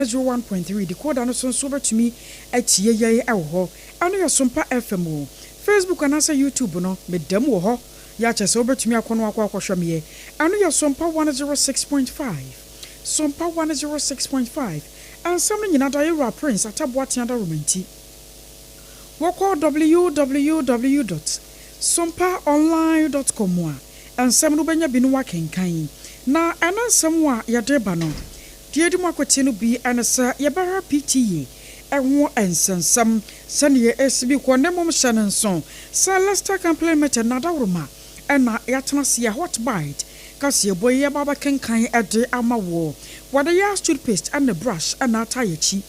101.3 decoder no so nso wobɛtumi atie yɛn wɔ hɔ. Ɛno yɛ Sompa FM o. Facebook anaasɛ YouTube no, meda mu wɔ hɔ. Yɛ akyɛ sɛ wobɛtumi akɔ no akɔ akɔhwɛ meɛ. Ɛno yɛ Sompa 106.5. Sompa 106.5. Nsɛm no nyinaa da yɛwura Prince Ataboatea Daroma nti. Wɔkɔ www.sompaonline.com a, nsɛm no wobɛnya bi no wakenkan. Na ɛno nsɛm a yɛde ba no, deɛ ɛdi mu akɔtie no bi ɛne sɛ yɛbɛhwɛ PTA ɛho nsɛnsɛm sɛneɛ ɛsi bi kɔ, ne mmom hyɛ no nso sɛ Lester Company Limited na adaworoma ɛna yɛatena se yɛ Hot Bite kaseɛbɔ yi yɛba bɛkenkan ɛde ama woɔ. Wɔde yɛ toothpaste ɛne brush ɛna ata yɛkyi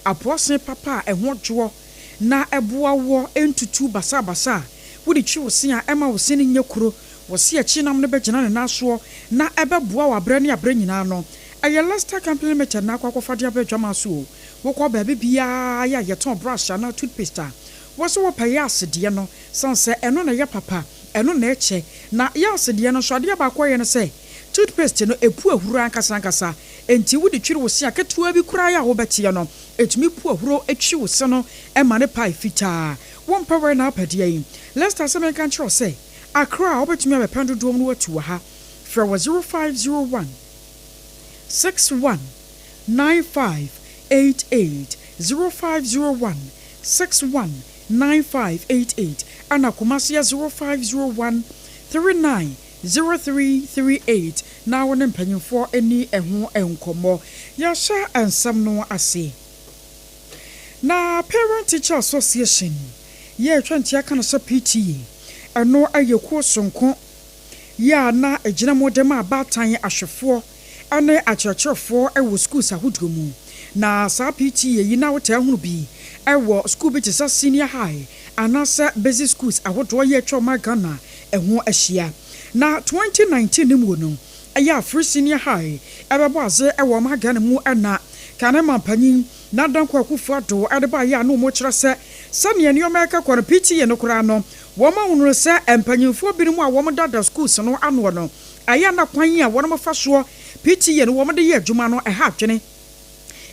aboɔsen papa a ɛho dwoɔ na ɛboa wɔ ntutu basabasa a wode twi wo se a ɛma wo se no nyɛ kuro wɔ se akyi nam no bɛgyina ne nan soɔ na ɛbɛboa wɔ aberɛ ne aberɛ nyinaa no. Ɛyɛ Lester Company Limited na akɔ akɔfa de aba adwama so o. Wokɔ baabi biara yɛ a yɛtɔn brush anaa toothpaste a, wɔ so wɔpɛ yɛ asedeɛ no san sɛ ɛno na ɛyɛ papa, ɛno na ɛkyɛ. Na yɛ asedeɛ no nso, adeɛ baako yɛ no sɛ toothpaste no epu ahuro ankasa ankasa, nti wode twiri wo se a, ketewa bi koraa yɛ a wobɛteɛ no, ɛtumi pu ahuro atwi wo se no ɛma ne pae fitaa. Wɔmpɛ wɛn na apɛdeɛ yi. Lester sɛ menka nkyerɛw sɛ Akra a, wobɛtumi abɛpɛn dodoɔ mu no watu wɔ ha. Frɛ wɔ 0501 61 95 88, 0501 61 9588, ɛna Kumasi yɛ 0501 39 0338 na wo ne mpanyimfoɔ ani ɛho nkɔmmɔ. Yɛhyɛ nsɛm no ase na Parent Teacher Association yɛ atwa ntia ka no sɛ PTA, ɛno ɛyɛ kuo sonko yɛ a na ɛgyina mu de ma abaatan ahwɛfoɔ ne akyerɛkyerɛfoɔ wɔ schools ahodoɔ mu. Na saa PTA yi na wotaa hunu bi ɛwɔ school bi te sɛ senior high anaasɛ basic schools ahodoɔ yɛ atwa ɔma Ghana ɛho ahyia. Na 2019 no mu no, ɛyɛ a free senior high ɛbɛbɔ ase ɛwɔ ɔma Ghana mu, ɛna kane mampanyin Nadanko Akufo Addo ɛde baayɛ a na wɔn kyerɛ sɛ sɛnea nneɛma ɛka kɔ no, PTA no koraa no, wɔn ahunu sɛ mpanyinfoɔ binom a wɔn dada schools no anoɔ no, ɛyɛ na kwan a wɔn fa soɔ PTA no wɔn de yɛ adwuma no ɛha adwene.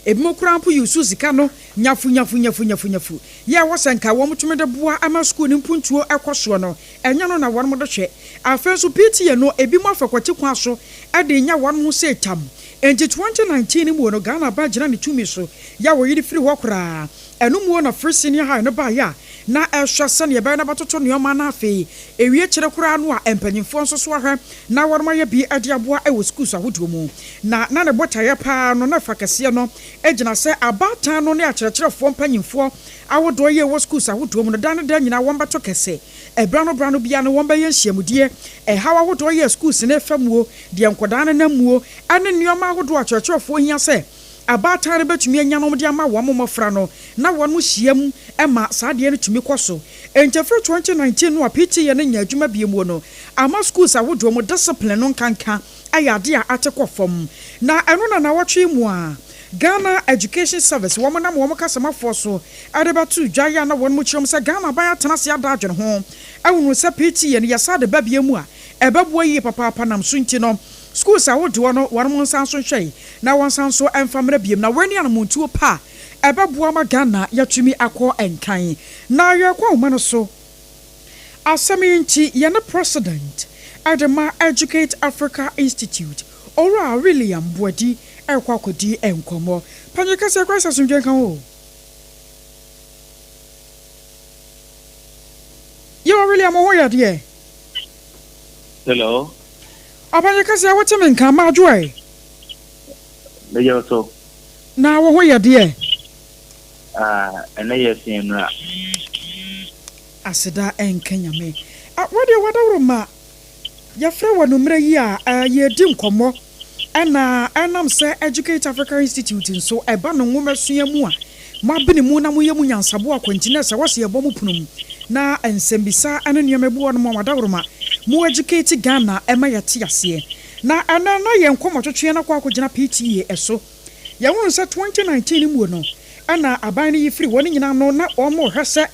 Ebinom koraa mpo yi so sika no nyafu nyafu nyafu nyafu nyafu yɛ wɔ sɛ nka wɔn tumi de boa ama sukuu ne mpuntuo ɛkɔ soɔ no, ɛnyɛ no na wɔn de hwɛ. Afei nso PTA no, ebinom afa kwati kwan so ɛde nya wɔn ho sɛ tam. Nti 2019 mu no, Ghana ba gyina ne tumi so yɛ wɔyere firi hɔ koraa. Ɛno mu na free senior high no baayɛ a na ɛhwɛ sɛnea ɛbɛyɛ na bɛtoto nneɛma no. Afei ewie kyerɛ koraa no a, mpanyinfoɔ nso so ahwɛ na wɔn ayɛ bi de aboa wɔ schools ahodoɔ mu. Na ne botaeɛ paa no na fa kɛseɛ no gyina sɛ abaatan no ne akyerɛkyerɛfoɔ mpanyinfoɔ ahodoɔ yɛ wɔ schools ahodoɔ mu no, dan ne dan nyinaa wɔn bɛto kɛse. Ɛbra no bra no bia no, wɔn bɛyɛ nhyiamudie, ɛhaw ahodoɔ yɛ schools ne fa muo deɛ nkɔdaa no nam muo ɛne nneɛma ahodoɔ akyerɛkyerɛfoɔ hia sɛ abaatan no bɛtumi anya no de ama wɔn mmɔfra no, na wɔn hyia mu ma saa adeɛ no tumi kɔ so. Ntɛfiri 2019 no a PTA no nya adwuma bie mu no, ama schools ahodoɔ mu discipline no nkanka ayɛ adeɛ a ate kɔ fam. Na ɛno na nawɔtwe mu a Ghana Education Service wɔn nam wɔn kasamafoɔ so ɛde bɛto dwa yɛ a na wɔn mu kyerɛm sɛ Ghana aban atena ase ada adwene ho ɛhunu sɛ PTA no yɛsa de ba bie mu a, ɛbɛboa yie papaapa. Nam so nti no, schools ahodoɔ no wɔn nsa nso nhwɛ na wɔn nsa nso mfa mmerɛ biem na wɔn ani anamontuo pa a ɛbɛboa ma Ghana yɛtumi akɔ nkan na yɛkɔ ahoma no so. Asɛm yi nti, yɛne president ɛde ma Educate Africa Institute, Owura William Boadi, ɛrekɔ akɔdi nkɔmmɔ. Panyin kɛseɛ, Christ asomdwe nka ho. Yɛwɔ William ho yɛ deɛ. Hello. Ɔpanyin kɛseɛ, wote me nka ma adwoɛ? Meyɛ so. Na wo ho yɛ deɛ? Ah, ɛnɛ yɛ sen nnura. Aseda ɛnka Nyame. Wɔdeɛ wadaworo ma yɛfrɛ wɔ no mmerɛ yi a yɛdi nkɔmmɔ, ɛna ɛnam sɛ Educate Africa Institute nso ɛba no nwomasua mu a moabene mu na moyɛ mu nyansaboa akwanti na sɛ wɔsɛ yɛbɔ mo pono mu na nsɛmbisa ne nneɛma bi wɔ no mu a, wadaworo ma mo educate Ghana ɛma yɛte aseɛ. Na ɛna na yɛn nkɔmmɔtwetwe no akɔ akɔgyina PTA ɛso. Yɛhunu sɛ 2019 mu no, ɛna aban no yi firi wɔn nyinaa no, na wɔn hwɛ sɛ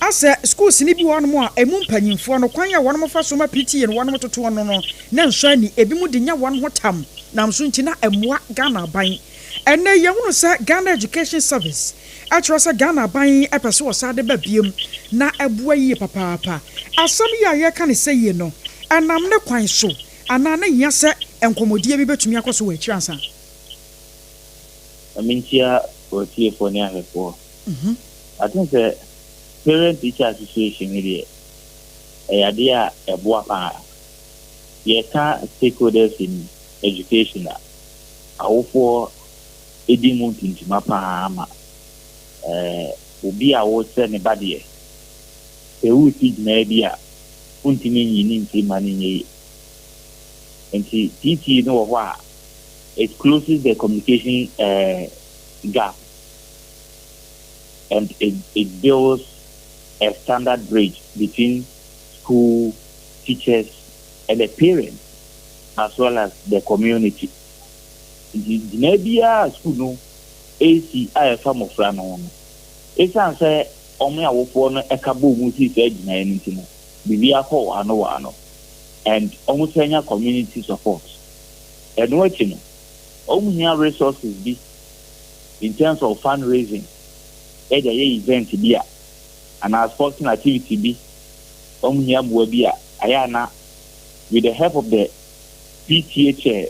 asɛ schools ni bi wɔ hɔnom a emu mpanyinfoɔ no kwan a wɔn fa so ma PTA no wɔn totoɔ no na nsɔ ani, ebi mu de nya wɔn ho tam nam so nti na ɛmoa Ghana aban. Ɛnnɛ yi, yɛhunu sɛ Ghana Education Service kyerɛ sɛ Ghana aban pɛ sɛ wɔsan de ba biom na ɛboa yie papaapa. Asɛm yi a yɛreka no sɛ yie no, ɛnam ne kwan so anaa na hia sɛ nkɔmmɔdie bi bɛtumi akɔ so wɔ akyiri ansa? Ma menkyia w'atiefoɔ ne ahwɛfoɔ. I think sɛ Parent Teacher Association no deɛ, ɛyɛ adeɛ a ɛboa paa. Yɛka stakeholders in education a, awofoɔ di mu ntuntuma paa ma obi a wokyerɛ ne ba deɛ, sɛ woresi gyinaeɛ bi a, wontumi nyi ne mfiri ma no nyɛ yie. Nti PTA no wɔ hɔ a, it closes the communication gap and it builds a standard bridge between school, teachers and the parents as well as the community. Nti gyinaeɛ biara school no esi a ɛfa mmɔfra no ho no, ɛsiane sɛ ɔmo awofoɔ no ɛka bɔ mu si saa gyinaeɛ no nti no, biribi akɔ wɔ ano wɔ ano and ɔmo sɛ nya community support. Ɛno akyi no, ɔmo hia resources bi in terms of fundraising, ɛde ayɛ event bi a anaa sporting activity bi, ɔmo hia mmoa bi a ayɛ ana with the help of the PTA chair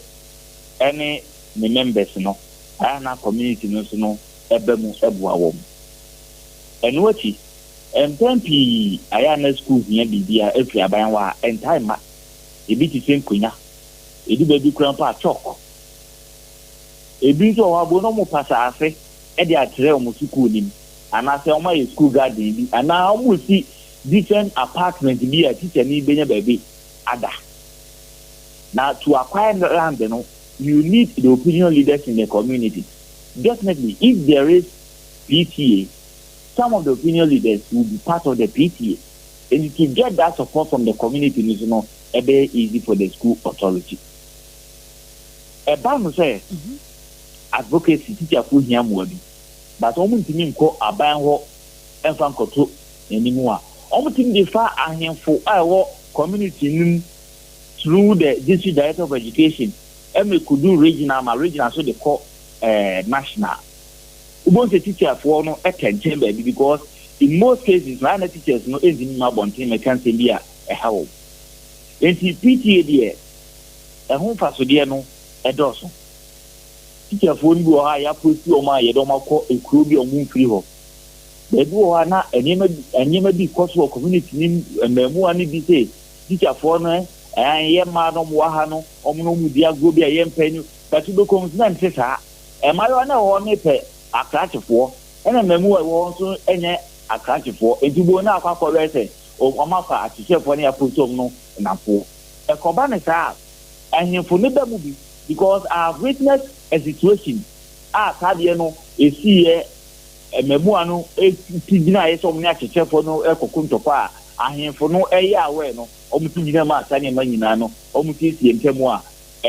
ɛne ne members no, ayɛ ana community no nso no ɛbɛ mu ɛboa wɔn. Ɛno akyi, mpɛn pii ayɛ ana school hia biribi a efiri aban hɔ a ɛntae ma ebi te sɛ nkonnwa, edu baabi kura mpo a chalk, ebi nso wɔ hɔ abo na ɔmo pa saase ɛde akyerɛ ɔmo sukuu nim anaasɛ ɔmo ayɛ school garden bi anaa ɔmo si different apartment bi a teacher ni benya baabi ada. Na to acquire land no, you need the opinion leaders in the community. Definitely, if there is PTA, some of the opinion leaders will be part of the PTA, and to get that support from the community no so no, ɛbɛyɛ easy for the school authority. Ɛba no sɛ advocacy, teacherfoɔ hia mmoa bi but wɔn ntumi nkɔ aban hɔ ɛmfa nkɔto n'anim a, wɔn tumi de fa ahemfo a ɛwɔ community nim through the district director of education ɛmɛ kudu regional ma regional so de kɔ national. Wobɛn sɛ teacherfoɔ no ɛtɛ nkyɛn baabi because in most cases na teachers no ɛntumi ma abɔnten mɛka nsɛm bi a ɛha wɔn. Nti PTA deɛ, ɛho mfasodeɛ no ɛdɔɔso. Teacherfoɔ no bi wɔ hɔ a yɛapost wɔn a yɛde wɔn akɔ ekuro bi a wɔn mfiri hɔ baabi wɔ hɔ a na nneɛma bi kɔ so wɔ community ni mmɛɛmuwa no bi sɛ teacherfoɔ no ɛn yɛ mmaa no, wɔn wɔ ha no, wɔn no wɔn di agorɔ bi a yɛn mpɛ no bɛtɛ bɛkɔm so na nte saa. Mmaayewa no a ɛwɔ hɔ no pɛ akrakyefoɔ, ɛna mmɛɛmuwa ɛwɔ hɔ nso nyɛ akrakyefoɔ, nti bo na akɔ bɛyɛ sɛ wɔn afa akyekyɛfoɔ ne apost wɔn no namfoɔ. Ɛkɔba ne saa, ahemfo ne ba mu bi because I have witnessed a situation a saa deɛ no esi yɛ mmɛmua no eti gyina ayɛ sɛ wɔn ne akyekyɛfoɔ no ɛkɔko ntɔkwa a ahemfo no ɛyɛ awɛ no, wɔn ti gyina mu a saa nneɛma nyinaa no wɔn siesie ntɛm a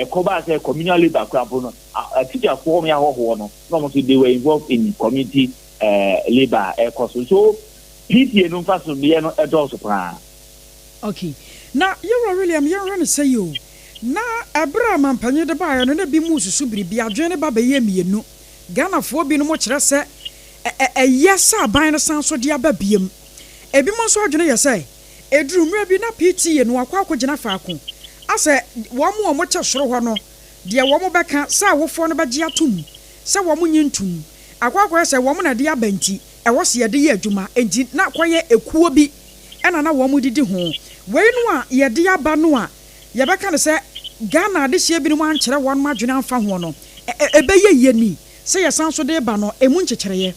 ɛkɔba sɛ communal labour korampo no, atikyafoɔ, wɔn yɛ ahɔhoɔ no na wɔn nso they were involved in community labour a ɛkɔ so. So PTA no nfa so deɛ no ɛdɔɔso paa. Okay, na yɛwura William, yɛnhwɛ no sɛ yi o, na ɛberɛ a mampanyin de baeɛ no, na bi mu susu biribi adwene ne ba bɛyɛ mmienu. Ghanafoɔ binom kyerɛ sɛ ɛyɛ sɛ aban no san so de aba biem. Ebi mo nso adwene yɛ sɛ eduru mmerɛ bi na PTA no akɔ akɔgyina faako asɛ wɔn a wɔkyɛ soro hɔ no deɛ, wɔn bɛka sɛ awofoɔ no bɛgye atom sɛ wɔn nye ntum akɔ akɔyɛ sɛ wɔn na de aba, nti ɛwɔ sɛ yɛde yɛ adwuma, nti na kɔyɛ ekuo bi ɛna na wɔn didi ho. Wei no a yɛde aba no a yɛbɛka no sɛ Ghana adehyeɛ binom ankyerɛ wɔn adwene amfa ho no, ɛbɛyɛ yie ni sɛ yɛsan so de ba no emu nkyekyereɛ?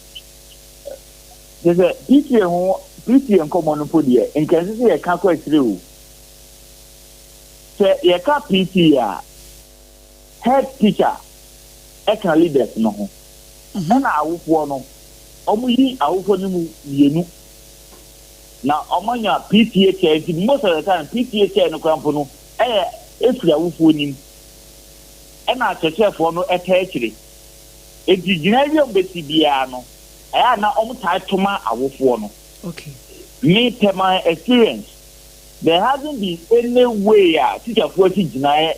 Kyerɛ sɛ PTA ho, PTA nkɔmmɔ no mpo deɛ, nkɛnse sɛ yɛka kɔ akyire o. Sɛ yɛka PTA a, head teacher ɛka leaders no ho, ɛna awofoɔ no, ɔmo yi awofoɔ no mu mmienu na ɔmo anya PTA chair. Nti most of the time PTA chair no koraa mpo no ɛyɛ efiri awofoɔ nim, ɛna akyerɛkyerɛfoɔ no ɛtɛ akyire. Eti gyina bi a ɔmo bɛsi biara no, ɛyɛ a na ɔmo taa toma awofoɔ no. Me, per my experience, there hasn't been any way a teacherfoɔ si gyinaeɛ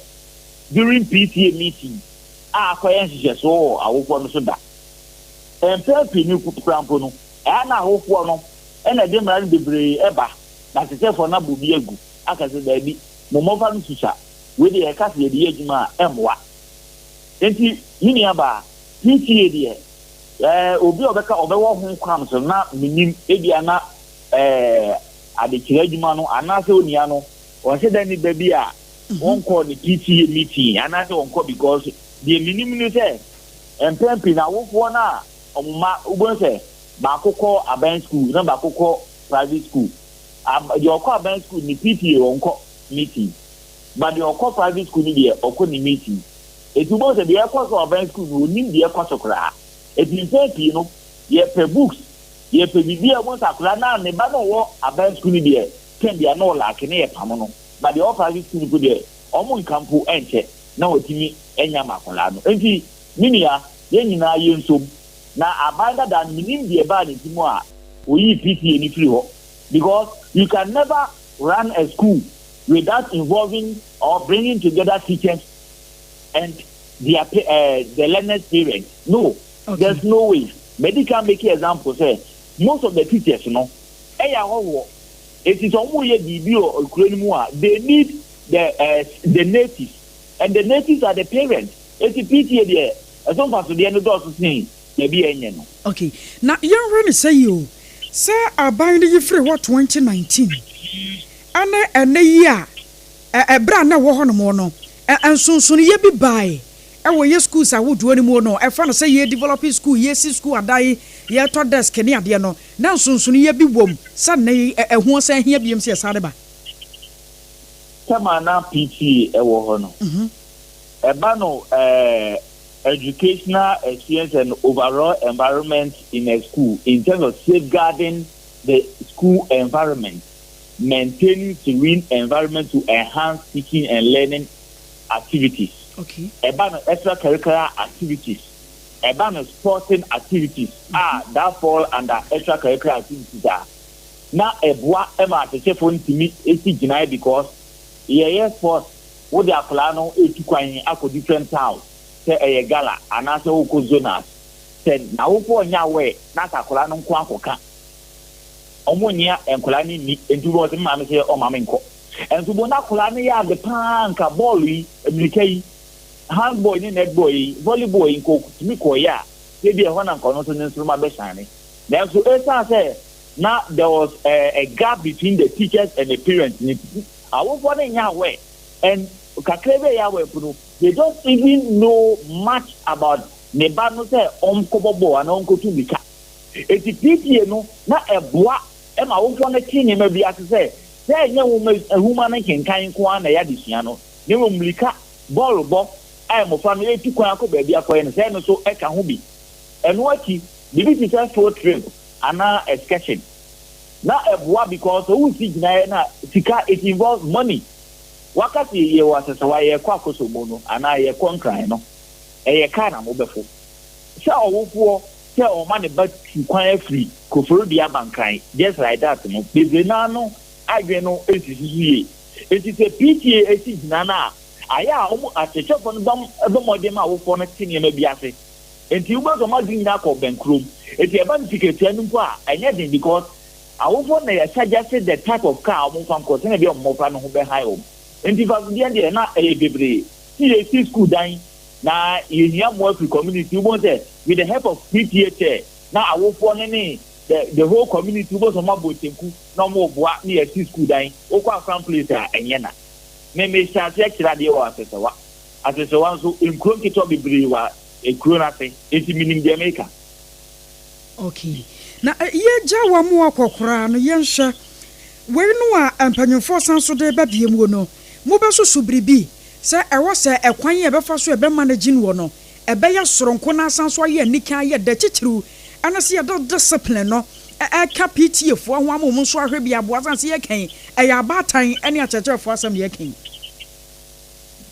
during PTA meeting. a akɔyɛ nhyehyɛsoɔ wɔ awofoɔ no so da. Mpɛn pii no koraa mpo no, ɛyɛ a na awofoɔ no na ɛde mmara no bebree ba, na akyerɛkyerɛfoɔ no abɔ bi agu aka sɛ, Daabi, mo mmɔfra no susua, wei deɛ yɛka sɛ yɛde yɛ adwuma a, ɛmmoa. Enti, me nuabaa, PTA deɛ, ɛɛ, obi a ɔbɛka ɔbɛwɔ ho kwan so na mennim, ebia na ɛɛ, adekyerɛ adwuma no anaasɛ onua no, ɔnhyɛ da nni ba bi a ɔnkɔ ne PTA meeting anaasɛ ɔnkɔ because deɛ menim ne sɛ mpɛn pii no awofoɔ no a wɔn mma wobɛhu sɛ baako kɔ aban school na baako kɔ private school. Ab deɛ ɔkɔ aban school ne PTA ɔnkɔ meeting but deɛ ɔkɔ private school no deɛ ɔkɔ ne meeting. Eti wobɛhu sɛ deɛ ɛkɔ so wɔ aban school no ɔnnim deɛ ɛkɔ so koraa. Eti mpɛn pii no yɛpɛ books yɛpɛ biribi a wobɛhu sɛ akwadaa no a ne ba no ɔwɔ aban school no deɛ term biara na ɔlaake na yɛpamo no but deɛ ɔwɔ private school no mpo deɛ ɔmo nka mpo ɛnkyɛ na watumi anya ama akwadaa no. Enti me nua yɛn nyinaa yɛnsom na aban dada no menim deɛ ɛbaa ne ti mu a oyii PTA no firi hɔ because you can never run a school without involving or bringing together teachers and their the learners parents no there's no way. Madi kan make example sɛ most of the teachers no ɛyɛ ahɔhoɔ eti sɛ wɔn yɛ biribi wɔ ekuro no mu a they need the the natives and the natives are the parents eti PTA deɛ ɛso nfasodeɛ no dɔɔso sen baabi a ɛnyɛ no. Okay, na yɛnhwɛ no sɛ yi o, sɛ aban no yi firi hɔ 2019 ɛne ɛnɛ yi a, ɛberɛ a na ɛwɔ hɔnom no, nsonsonoeɛ bi bae ɛwɔ yɛ schools ahodoɔ no mu no, ɛfa no sɛ yɛ developing school, yɛsi school adan, yɛtɔ desk ne adeɛ no, na nsonsonoeɛ bi wɔ mu sɛ nnɛ yi ɛho sɛ ahia biom sɛ yɛsan de ba? Tɛma na PTA ɛwɔ hɔ no, ɛba no educational experience and overall environment in a school in terms of safeguarding the school environment, maintaining serene environment to enhance teaching and learning activities. Ɛba no extracurricular activities, ɛba no sporting activities a that fall under extracurricular activities a na ɛboa ma akyerɛkyerɛfoɔ no tumi esi gyinae because yɛyɛ sports wode akwadaa no etu kwan akɔ different town sɛ ɛyɛ gala anaasɛ wokɔ zonals sɛ n'awofoɔ nyɛ aware na sɛ akwadaa no nko akɔka ɔmo nyɛ nkwadaa no nni nti wɔn sɛ maame sɛ ɔma me nkɔ nso bo na akwadaa no yɛ ade paa nka bɔɔlo yi mmirika yi handball ne netball yi volleyball yi nka otumi kɔɔyɛ a ebi ɛhɔ na nka ɔno nso ne nsoroma bɛhyane nanso esan sɛ na there was a gap between the teachers and the parents ne awofoɔ no nyɛ aware and kakra bi a ɛyɛ aware mpo no they don't even know much about ne ba no sɛ ɔnkɔbɔ bɔɔl anaa ɔnkɔtu mirika eti PTA no na ɛboa ɛma awofoɔ no te nneɛma bi ase sɛ sɛ ɛnyɛ nwoma nwoma no nkenkan nko ara na ɛyɛ adesua no na mmom mirika bɔɔl bɔ a mmɔfra no etu kwan akɔ baabi akɔyɛ no sɛ ɛno nso ɛka ho bi. Ɛno akyi biribi te sɛ field trip anaa excursion na ɛboa because sɛ wosi gyinaeɛ na sika, it involves money. Waka sɛ yɛ wɔ Asɛsɛwa yɛkɔ Akosombo no anaa yɛkɔ Nkran no, ɛyɛ kaa na mobɛfo sɛ ɔwofoɔ sɛ ɔma ne ba tu kwan afiri Koforidua aba Nkran just like that no, bebree naa no adwene no nsisi so yie. Nti sɛ PTA esi gyina no a ayɛ a wɔn akyerɛkyerɛfoɔ no bɛm bɛ mmɔden ma awofoɔ no te nneɛma bi ase. Nti wobɛsɛ ɔmo adwene nyinaa kɔ bɛnkurom nti ɛba no sikatua no mpo a ɛnyɛ den because awofoɔ na yɛ suggest the type of car a ɔmo nfa nkɔ sɛnea ɛbɛyɛ ɔmo mmɔfra no ho bɛhan wɔn. Nti mfasodeɛ deɛ na ɛyɛ bebree si yɛsi school dan na yɛhia mmoa firi community, wobɛhu sɛ with the help of PTA chair na awofoɔ no ne the whole community, wobɛhu sɛ ɔmo abɔ kyenku na ɔmo boa ne yɛsi school dan. Wokɔ Afram Place a ɛnyɛ na me mehyɛ aseɛ kyerɛ adeɛ wɔ Asɛsɛwa. Asɛsɛwa nso nkuro nketewa bebree wɔ ekuro no ase nti menim deɛ meka. Okay, na yɛgya wa mu akɔ koraa no, yɛnhwɛ wei no a mpanyimfoɔ san so de ba bie mu no, mobɛsoso biribi sɛ ɛwɔ sɛ ɛkwan yɛ ɛbɛfa so ɛbɛma no gyin wɔ no ɛbɛyɛ soronko na asan so ayɛ anika ayɛ dɛ titiriw ɛno sɛ yɛde discipline no ɛka PTA foɔ ho ama wɔn nso ahwɛ bi aboa san sɛ yɛkɛn ɛyɛ abaatan ne akyerɛkyerɛfoɔ asɛm na yɛkɛn.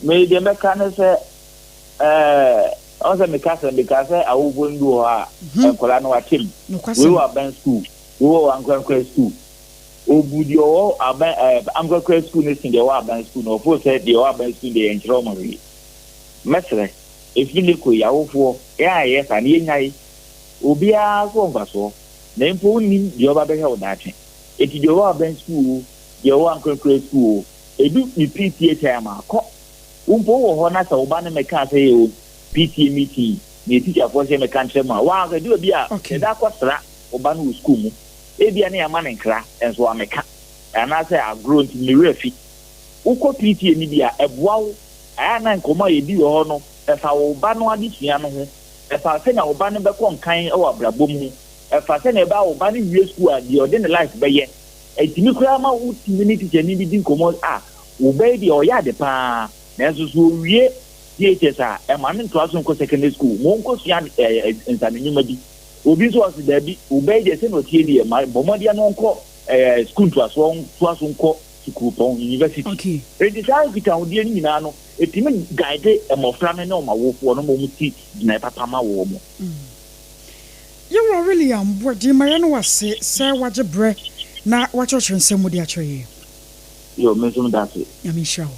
Me deɛ mɛka ne sɛ ɔn sɛ meka sɛ meka sɛ awofoɔ no bi wɔ hɔ a nkwadaa no wakyem wei wɔ aban school, wei wɔ ankorankora school, obu deɛ ɔwɔ aban ankorankora school no sen deɛ ɔwɔ aban school no. Ɔfo sɛ deɛ ɔwɔ aban school deɛ yɛnkyerɛ ɔmo hwee. Mɛsrɛ. Ɛfiri nnɛ kɔ yi, awofoɔ, yɛn a yɛyɛ saa no, yɛnnyae. Obiara so wɔ mfasoɔ, na mpo wonnim deɛ ɔba bɛhwɛ wo daakye. Enti deɛ ɔwɔ aban sukuu o, deɛ ɔwɔ ankorankorɛ sukuu o, ɛdu ne PTA time a, kɔ. Wo mpo wowɔ hɔ na sɛ wo ba no mmɛkaa sɛ yɛwɔ PTA meeting na yɛn tikyafoɔ sɛ yɛmmɛka nkyerɛ mo a, wo ara ɛdu baabi a, hyɛ da kɔsra wo ba no wɔ sukuu mu. Ebia na yɛama no nkra, nso wammɛka, anaasɛ agorɔ nti ne werɛ afi. Wokɔ PTA no bi a, ɛboa wo. Ɛyɛ a na nkɔmmɔ a yɛdi wɔ hɔ no, ɛfa wo ba no adesua no ho, ɛfa sɛnea wo ba no bɛkɔ nkan wɔ abrabɔ mu ho, ɛfa sɛnea ɛbɛyɛ a wo ba no wie sukuu a, deɛ ɔde ne life bɛyɛ. Ɛtumi koraa ma wotumi ne tikyani bi di nkɔmmɔ a, wo ba yi deɛ ɔyɛ ade pa ara, nanso sɛ ɔwie JHS a, ɛmma no ntoa so nkɔ secondary school, ma ɔnkɔsua nsano nnwuma bi. Obi nso ɔse daabi, wo ba yi deɛ sɛnea ɔteɛ deɛ, ma bɔ mmɔden na ɔnkɔ sukuu ntoasoɔ, ɔntoa so nkɔ sukuupɔn, university. Enti saa nkitahodie no nyinaa no, ɛtumi guide mmɔfra no ne wɔn awofoɔ no ma wɔsi gyinaeɛ papa ma wɔn. Yɛwura William Boadi ma yɛne wo ase sɛ wagye berɛ na wakyerɛkyerɛ nsɛm mu de akyerɛ yɛn. Yo, me nso meda ase. Nyame nhyira wo.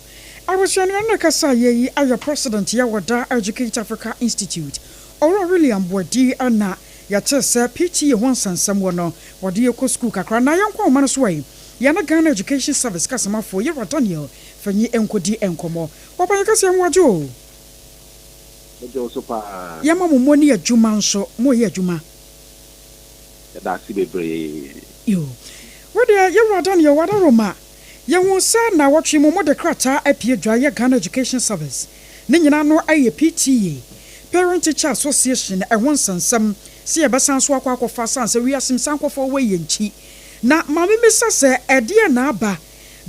Abusua no ɛna ɛkasa yɛ yi ayɛ President yɛ wɔ Da Educate Africa Institute. Owura William Boadi ɛna yɛtee sɛ PTA ho nsɛnsɛm wɔ no wɔde yɛ kɔ sukuu kakra na yɛnkɔ ahoma no so ɛ. Yɛne Ghana Education Service kasamafoɔ Yɛwura Daniel Fanyi nkɔdi nkɔmmɔ. Papa yɛkasa yɛn ho adwo o. Megye wo so paa. Yɛma mo mmɔ ne adwuma nso mo yɛ adwuma. Yɛda ase bebree. Yoo. Wo deɛ yɛwura Daniel Wadaroma, yɛhuu sɛ naawɔtwe mu mode krataa apue dwa yɛ Ghana Education Service ne nyinaa no yɛ PTA, Parent Teacher Association, ɛho nsɛnsɛm sɛ yɛbɛsan so akɔ akɔfa sane sɛ wiase mu sankɔfa wɔ yɛn nkyi. Na ma memmisa sɛ ɛdeɛn na aba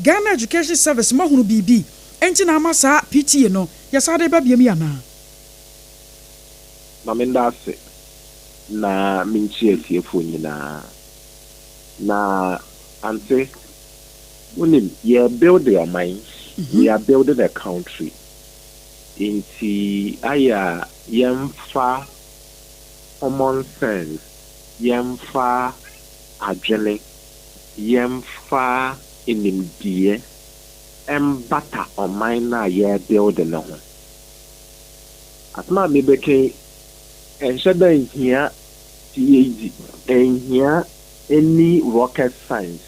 Ghana Education Service moahunu biribi nti na ama saa PTA no yɛsan de reba biom yi anaa? Ma menda ase na menkyia atiefoɔ nyinaa. Na ante, wonim, yɛrebuilde ɔman, we are building a country, nti ayɛ a yɛmfa common sense, yɛmfa adwene, yɛmfa nimdeɛ mbata ɔman no a yɛrebuilde no ho. Asɛm a mebɛka yi, ɛnhyɛ da nhia PhD, ɛnhia any rocket science.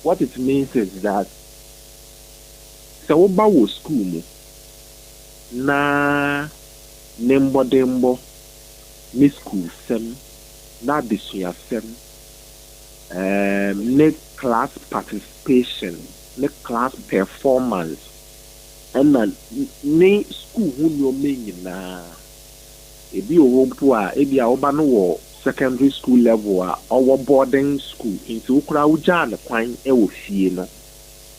What it means is that sɛ woba wɔ school mu na ne mbɔdembɔ, ne schoolsɛm, n'adesuasɛm, ne class participation, ne class performance, ɛna ne school ho nneɛma nyinaa, ebi wɔ hɔ mpo a ebi a woba no wɔ secondary school level a ɔwɔ boarding school, nti wo koraa wogyaa ne kwan wɔ fie no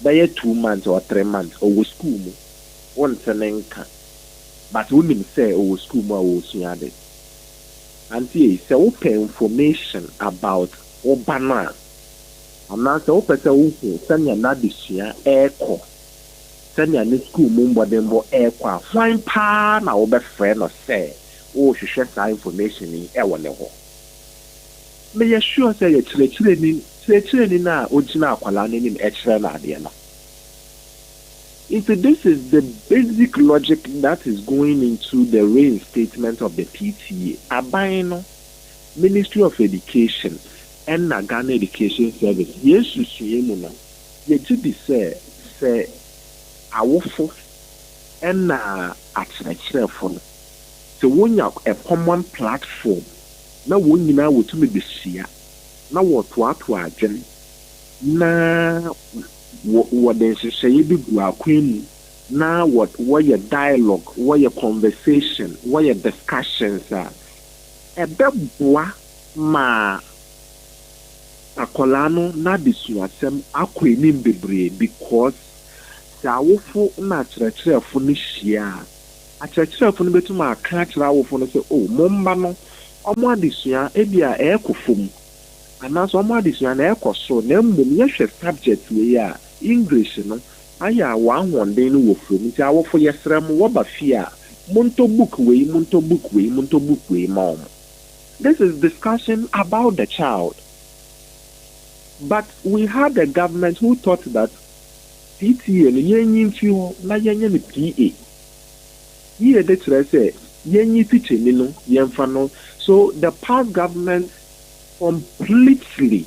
bɛyɛ 2 months or 3 months, ɔwɔ school mu, wonte ne nka, but wonim sɛ ɔwɔ school mu a ɔresua ade. Auntie, sɛ wopɛ information about wo ba no a, anaasɛ wopɛ sɛ wohu sɛnea n'adesua ɛrekɔ, sɛnea ne school mu mbɔdembɔ ɛrekɔ a, hwan paa na wobɛfrɛ no sɛ wɔrehwehwɛ saa information yi ɛwɔ ne hɔ? Meyɛ sure sɛ yɛ kyerɛkyerɛni no a ogyina akwadaa n'anim ɛkyerɛ no adeɛ no. Nti this is the basic logic that is going into the reinstatement of the PTA. Aban no, Ministry of Education ɛna Ghana Education Service, yɛn susue mu no, yɛgye di sɛ awofo ɛna akyerɛkyerɛfo no, sɛ wonya a common platform na wɔn nyinaa wɔtumi bɛhyia na wɔtoatoa adwene na wɔde nhyehyɛeɛ bi gu akwan mu na wɔyɛ dialogue, wɔyɛ conversation, wɔyɛ discussions a, ɛbɛboa ma akwadaa no n'adesuasɛm akɔ anim bebree, because sɛ awofo na akyerɛkyerɛfo no hyia a, akyerɛkyerɛfo no bɛtumi aka akyerɛ awofo no sɛ, o, mo mma no ɔmo adesua ebi a ɛɛkɔ fam anaasɛ ɔmo adesua no ɛɛkɔ soro, na mmom yɛhwɛ subject wei a, English no ayɛ a wɔn ahoɔden no wɔ fam, nti awofo, yɛsrɛ mo, wɔba fie a, montɔ book wei, montɔ book wei, montɔ book wei ma wɔn. This is discussion about the child. But we had a government who thought that PTA no, yɛnyi mfi hɔ na yɛnyɛ no PA. Yie de kyerɛ sɛ Yɛnyi teacher ni no, yɛmfa no. So the past government completely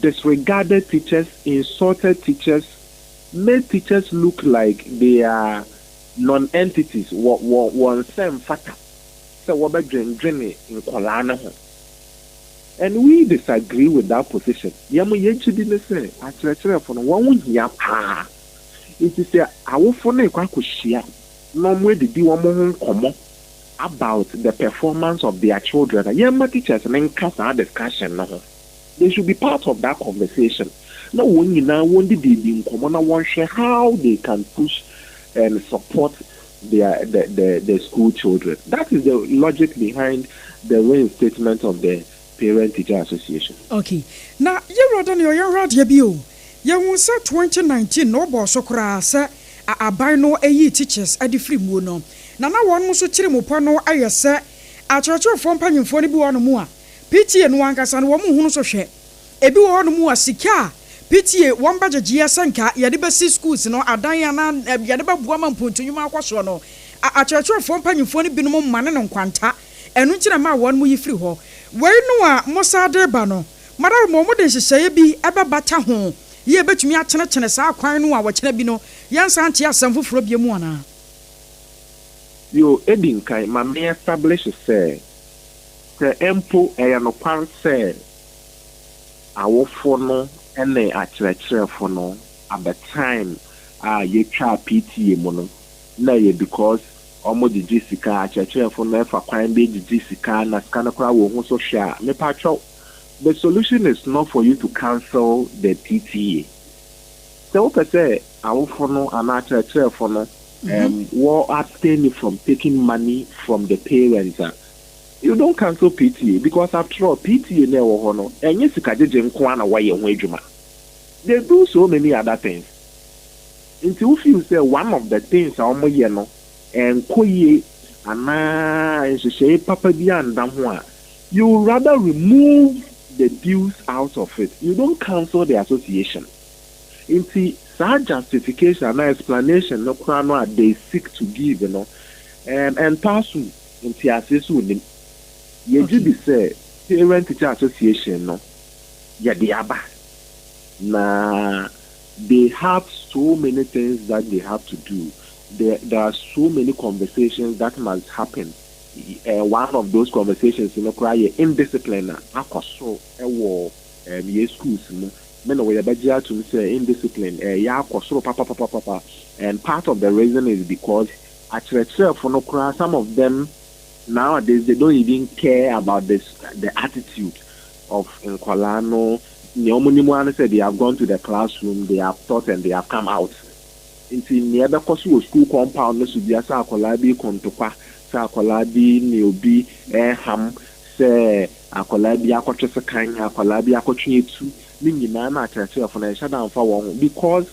disregarded teachers, insulted teachers, made teachers look like they are non-entities, wɔ nsɛm fata sɛ wɔbɛdwendwene nkɔlaa no ho, and we disagree with that position. Yɛn mo yɛn di ne sɛ akyerɛkyerɛfo no, wɔn ho hia paa, nti sɛ awofo no ekɔ akɔhyia na wɔn adidi wɔn ho nkɔmɔ about the performance of their children, yɛn ma teachers ne nka saa discussion no ho. They should be part of that conversation na wɔn nyinaa wɔn didi di nkɔmɔ na wɔn hwɛ how they can push and support their the school children. That is the logic behind the reinstatement of the Parent Teacher Association. Okay, na yɛwura Daniel, yɛhwɛ adeɛ bi o. Yɛhu sɛ 2019 na ɔbɔ so koraa sɛ aban no ayi teachers de firi muo no, na wɔn nso kyerɛ mu pɔ no ayɛ sɛ akyerɛkyerɛfoɔ mpanyimfoɔ no bi wɔ nom a PTA no ankasa no wɔn hunu so hwɛ. Ebi wɔ hɔnom a sika a PTA wɔn bɛgyegyeɛ sɛ nka yɛde bɛsi schools no adan anaa yɛde bɛboa ma mpontunwuma akɔ soɔ no, akyerɛkyerɛfoɔ mpanyimfoɔ no binom ma ne no nkwanta. Ɛno nkyerɛ ma wɔn mo yi firi hɔ. Wei no a mosa de ba no, madam, mo de nhyehyɛeɛ bi ɛbɛbata ho yie bɛtumi atenetene saa kwan no a wɔkyerɛ bi no, yɛnsa nte asɛm foforɔ bie mu anaa? Yo, edi nkan, ma me establish sɛ mpo ɛyɛ nokware sɛ awofo no ne akyerɛkyerɛfo no, at the time a yɛtwa PTA mu no, na ɛyɛ because ɔmo gyegye sika, akyerɛkyerɛfo no ɛfa kwan bi gyegye sika na sika no koraa wɔ ho so hwɛ a, mepatwɛw, the solution is not for you to cancel the PTA. Sɛ wopɛ sɛ awofo no anaa akyerɛkyerɛfo no wɔ abstain from taking money from the parents a, you don't cancel PTA, because after all, PTA na ɛwɔ hɔ no, ɛnyɛ sika gyegye nko ara na wɔyɛ ho adwuma. They do so many other things. Nti wo feel sɛ one of the things a wɔyɛ no ɛnkɔ yie anaa nhyehyɛe papa bi anda ho a, you rather remove the dues out of it. You don't cancel the association. Nti saa justification anaa explanation no koraa no a they seek to give no, ɛntɔ asom, nti ase so onim yɛgye di sɛ Parent Teacher Association no yɛde aba na they have so many things that they have to do. There are so many conversations that must happen. One of those conversations no koraa yɛ indiscipline a akɔ so ɛwɔ yɛ schools mu. Me na wɔyɛ bɛgye atum sɛ indiscipline ɛyɛ akɔ soro papapapapa, and part of the reason is because akyerɛkyerɛfo no koraa, some of them nowadays, they don't even care about this, the attitude of nkɔlaa no. Nea wɔn nim ara ne sɛ they have gone to the classroom, they have taught and they have come out. Nti nea ɛbɛkɔ so wɔ school compound no so bia, sɛ akɔlaa bi kɔntokwa, sɛ akɔlaa bi ne obi ɛham, sɛ akɔlaa bi akɔtwe sekan, akɔlaa bi akɔtwe etu ne nyinaa na akyerɛkyerɛfo no ɛnhyɛ da nfa wɔn ho, because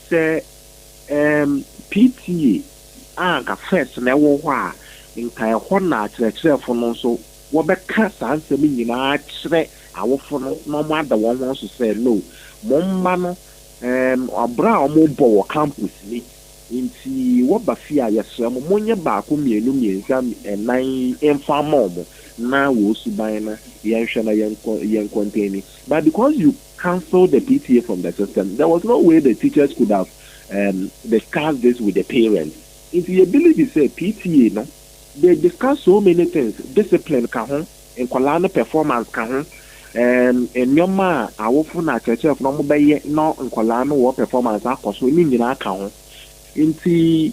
sɛ PTA a nka first na ɛwɔ hɔ a, nka ɛhɔ na akyerɛkyerɛfo no nso wɔbɛka saa nsɛm nyinaa kyerɛ awofo no na wɔn ada wɔn ho so sɛ no, mo mma no ɔbrɛ a wɔn bɔ wɔ campus ni, nti wɔba fie a, yɛsrɛ mo, monyɛ baako, mmienu, mmiɛnsa, ɛnan mfa ama wɔn na wɔ suban no yɛnhwɛ na yɛn contain. But because you cancel the PTA from the system, there was no way the teachers could have discussed this with the parents. Nti yɛ believe sɛ PTA no, they discuss so many things. Discipline ka ho, nkwadaa no performance ka ho, nneɛma a awofo na akyerɛkyerɛfo no wɔbɛyɛ na nkwadaa no wɔ performance akɔ so ne nyinaa ka ho. Nti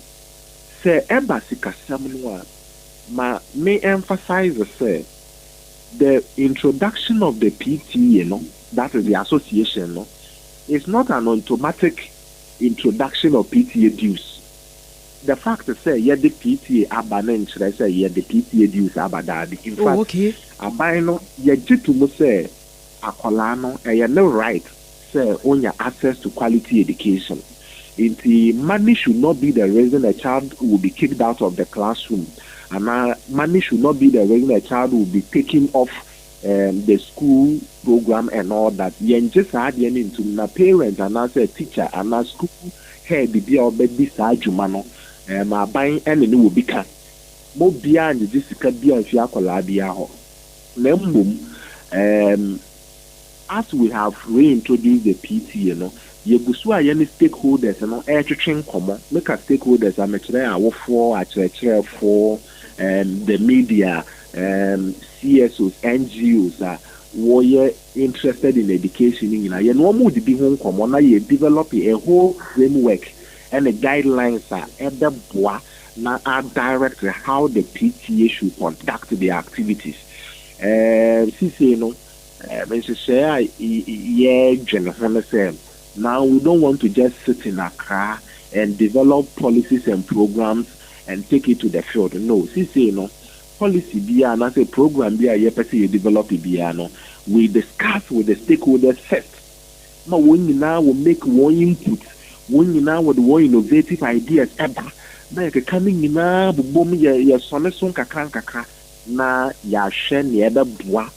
sɛ ɛba sikasɛm no a, ma me emphasize sɛ the introduction of the PTA no, that is the association no, is not an automatic introduction of PTA dues. The fact sɛ yɛde PTA aba ne nkyerɛ sɛ yɛde PTA dues aba, daabi. In fact, aban no yɛgye to mu sɛ akwadaa no, ɛyɛ ne right sɛ onya access to quality education. Nti money should not be the reason a child will be kicked out of the classroom anaa money should not be the reason a child will be taken off the school program and all that. Yɛngye saa adeɛ no ntum na parent anaasɛ teacher anaa school head bi a ɔbɛdi saa adwuma no. Aban ɛne ne wɔ bi ka mo biara ngyegye sika bi a mfi akwadaa biara hɔ. Na mmom as we have reintroduced the PTA no, yɛgu so a yɛne stakeholders no ɛretwetwe nkɔmmɔ. Meka stakeholders a, mekyerɛ awofoɔ, akyerɛkyerɛfoɔ, the media, CSOs, NGOs a wɔyɛ interested in education no nyinaa. Yɛne wɔn didi ho nkɔmmɔ na yɛ develop a whole framework ɛne guidelines a ɛbɛboa na a direct how the PTA should conduct their activities. Sisei no, nhyehyɛeɛ a yɛdwene ho no sɛ now we don't want to just sit in Accra and develop policies and programs and take it to the field. No, sisei no, policy biara anaasɛ program bi a yɛpɛ sɛ yɛ develop biara no, we discuss with the stakeholders first ma wɔn nyinaa wɔ make wɔn input, wɔn nyinaa wɔde wɔn innovative ideas ɛba, na yɛkeka no nyinaa bobom, yɛ yɛsɔne so nkakra nkakra na yɛahwɛ nea ɛbɛboa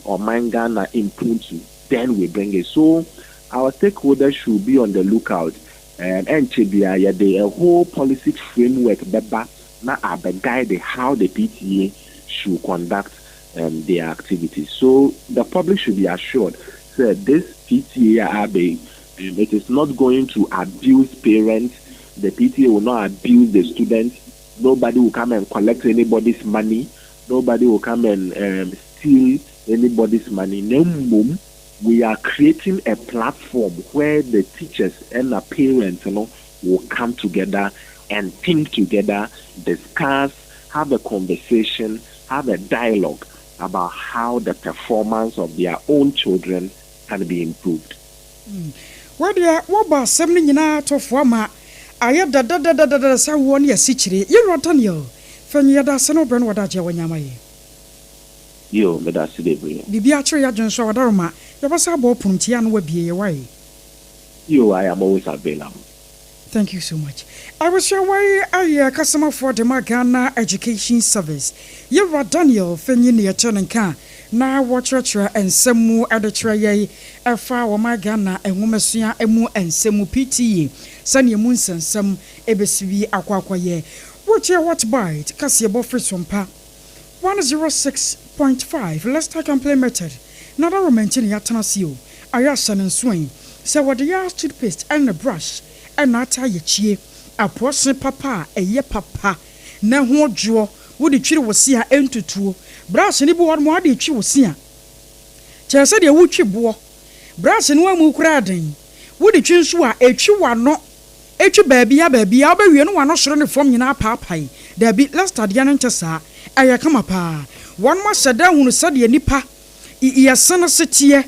ɔman Ghana mpuntu, then we bring it. So our stakeholders should be on the lookout. Ɛnkyɛ bia yɛde a whole policy framework bɛba na abɛ guide how the PTA should conduct their activities. So the public should be assured that this PTA abe, it is not going to abuse parents. The PTA will not abuse the students. Nobody will come and collect anybody's money. Nobody will come and steal anybody's money. Na mmom, we are creating a platform where the teachers and the parents will come together and think together, discuss, have a conversation, have a dialogue about how the performance of their own children can be improved. Wɔdeɛ wɔbɔ asɛm no nyinaa tɔfoɔ ma ayɛ dadadadadada sɛ woɔ ne yɛsi yɛwura Daniel Fɛnyi, yɛda ase no wobrɛ no wɔda agye a wɔnyama yɛ. Yo, meda ase bebree. Biribi akyerɛ yɛ adwene so a, wɔdaroma yɛbɛsa abɔ pono ntia no wabie yɛ wae. Yo, I am always available. Thank you so much. Abusua, wai ayɛ kasamafoɔ de ma Ghana Education Service, yɛwura Daniel Fɛnyi ne yɛkyɛ ne nka na wɔkyerɛkyerɛ nsɛm mu de kyerɛ yɛn ɛfa wɔma Ghana nwomasua mu nsɛm mu, PTA, sɛnea mu nsɛnsɛm ɛbɛsi bi akɔ akɔyɛ. Wokyerɛ What Bite kaseɛbɔ firi Sompa 106.5 Leicester Complaint Method na da romanti ne yɛatena ase o. Ayɛ ahyɛ ne nsoan sɛ wɔde yɛ toothpaste ɛne brush ɛna ata ayɛkyie apoɔsene papa a ɛyɛ papa na ho dwoɔ wode twiri wo se a ɛntutuo. Brush ne bi wɔ no ade twi wo se a, kyerɛ sɛ deɛ wotwi boɔ. Brush no amu koraa den, wode twi nso a, ɛtwi w'ano, ɛtwi baabia baabia wobɛwie no, w'ano soro ne fam nyinaa paapae. Daabi, Lester deɛ no nkyɛ saa, ɛyɛ kama paa. Wɔnom ahyɛ da hunu sɛdeɛ nipa yɛse no se teɛ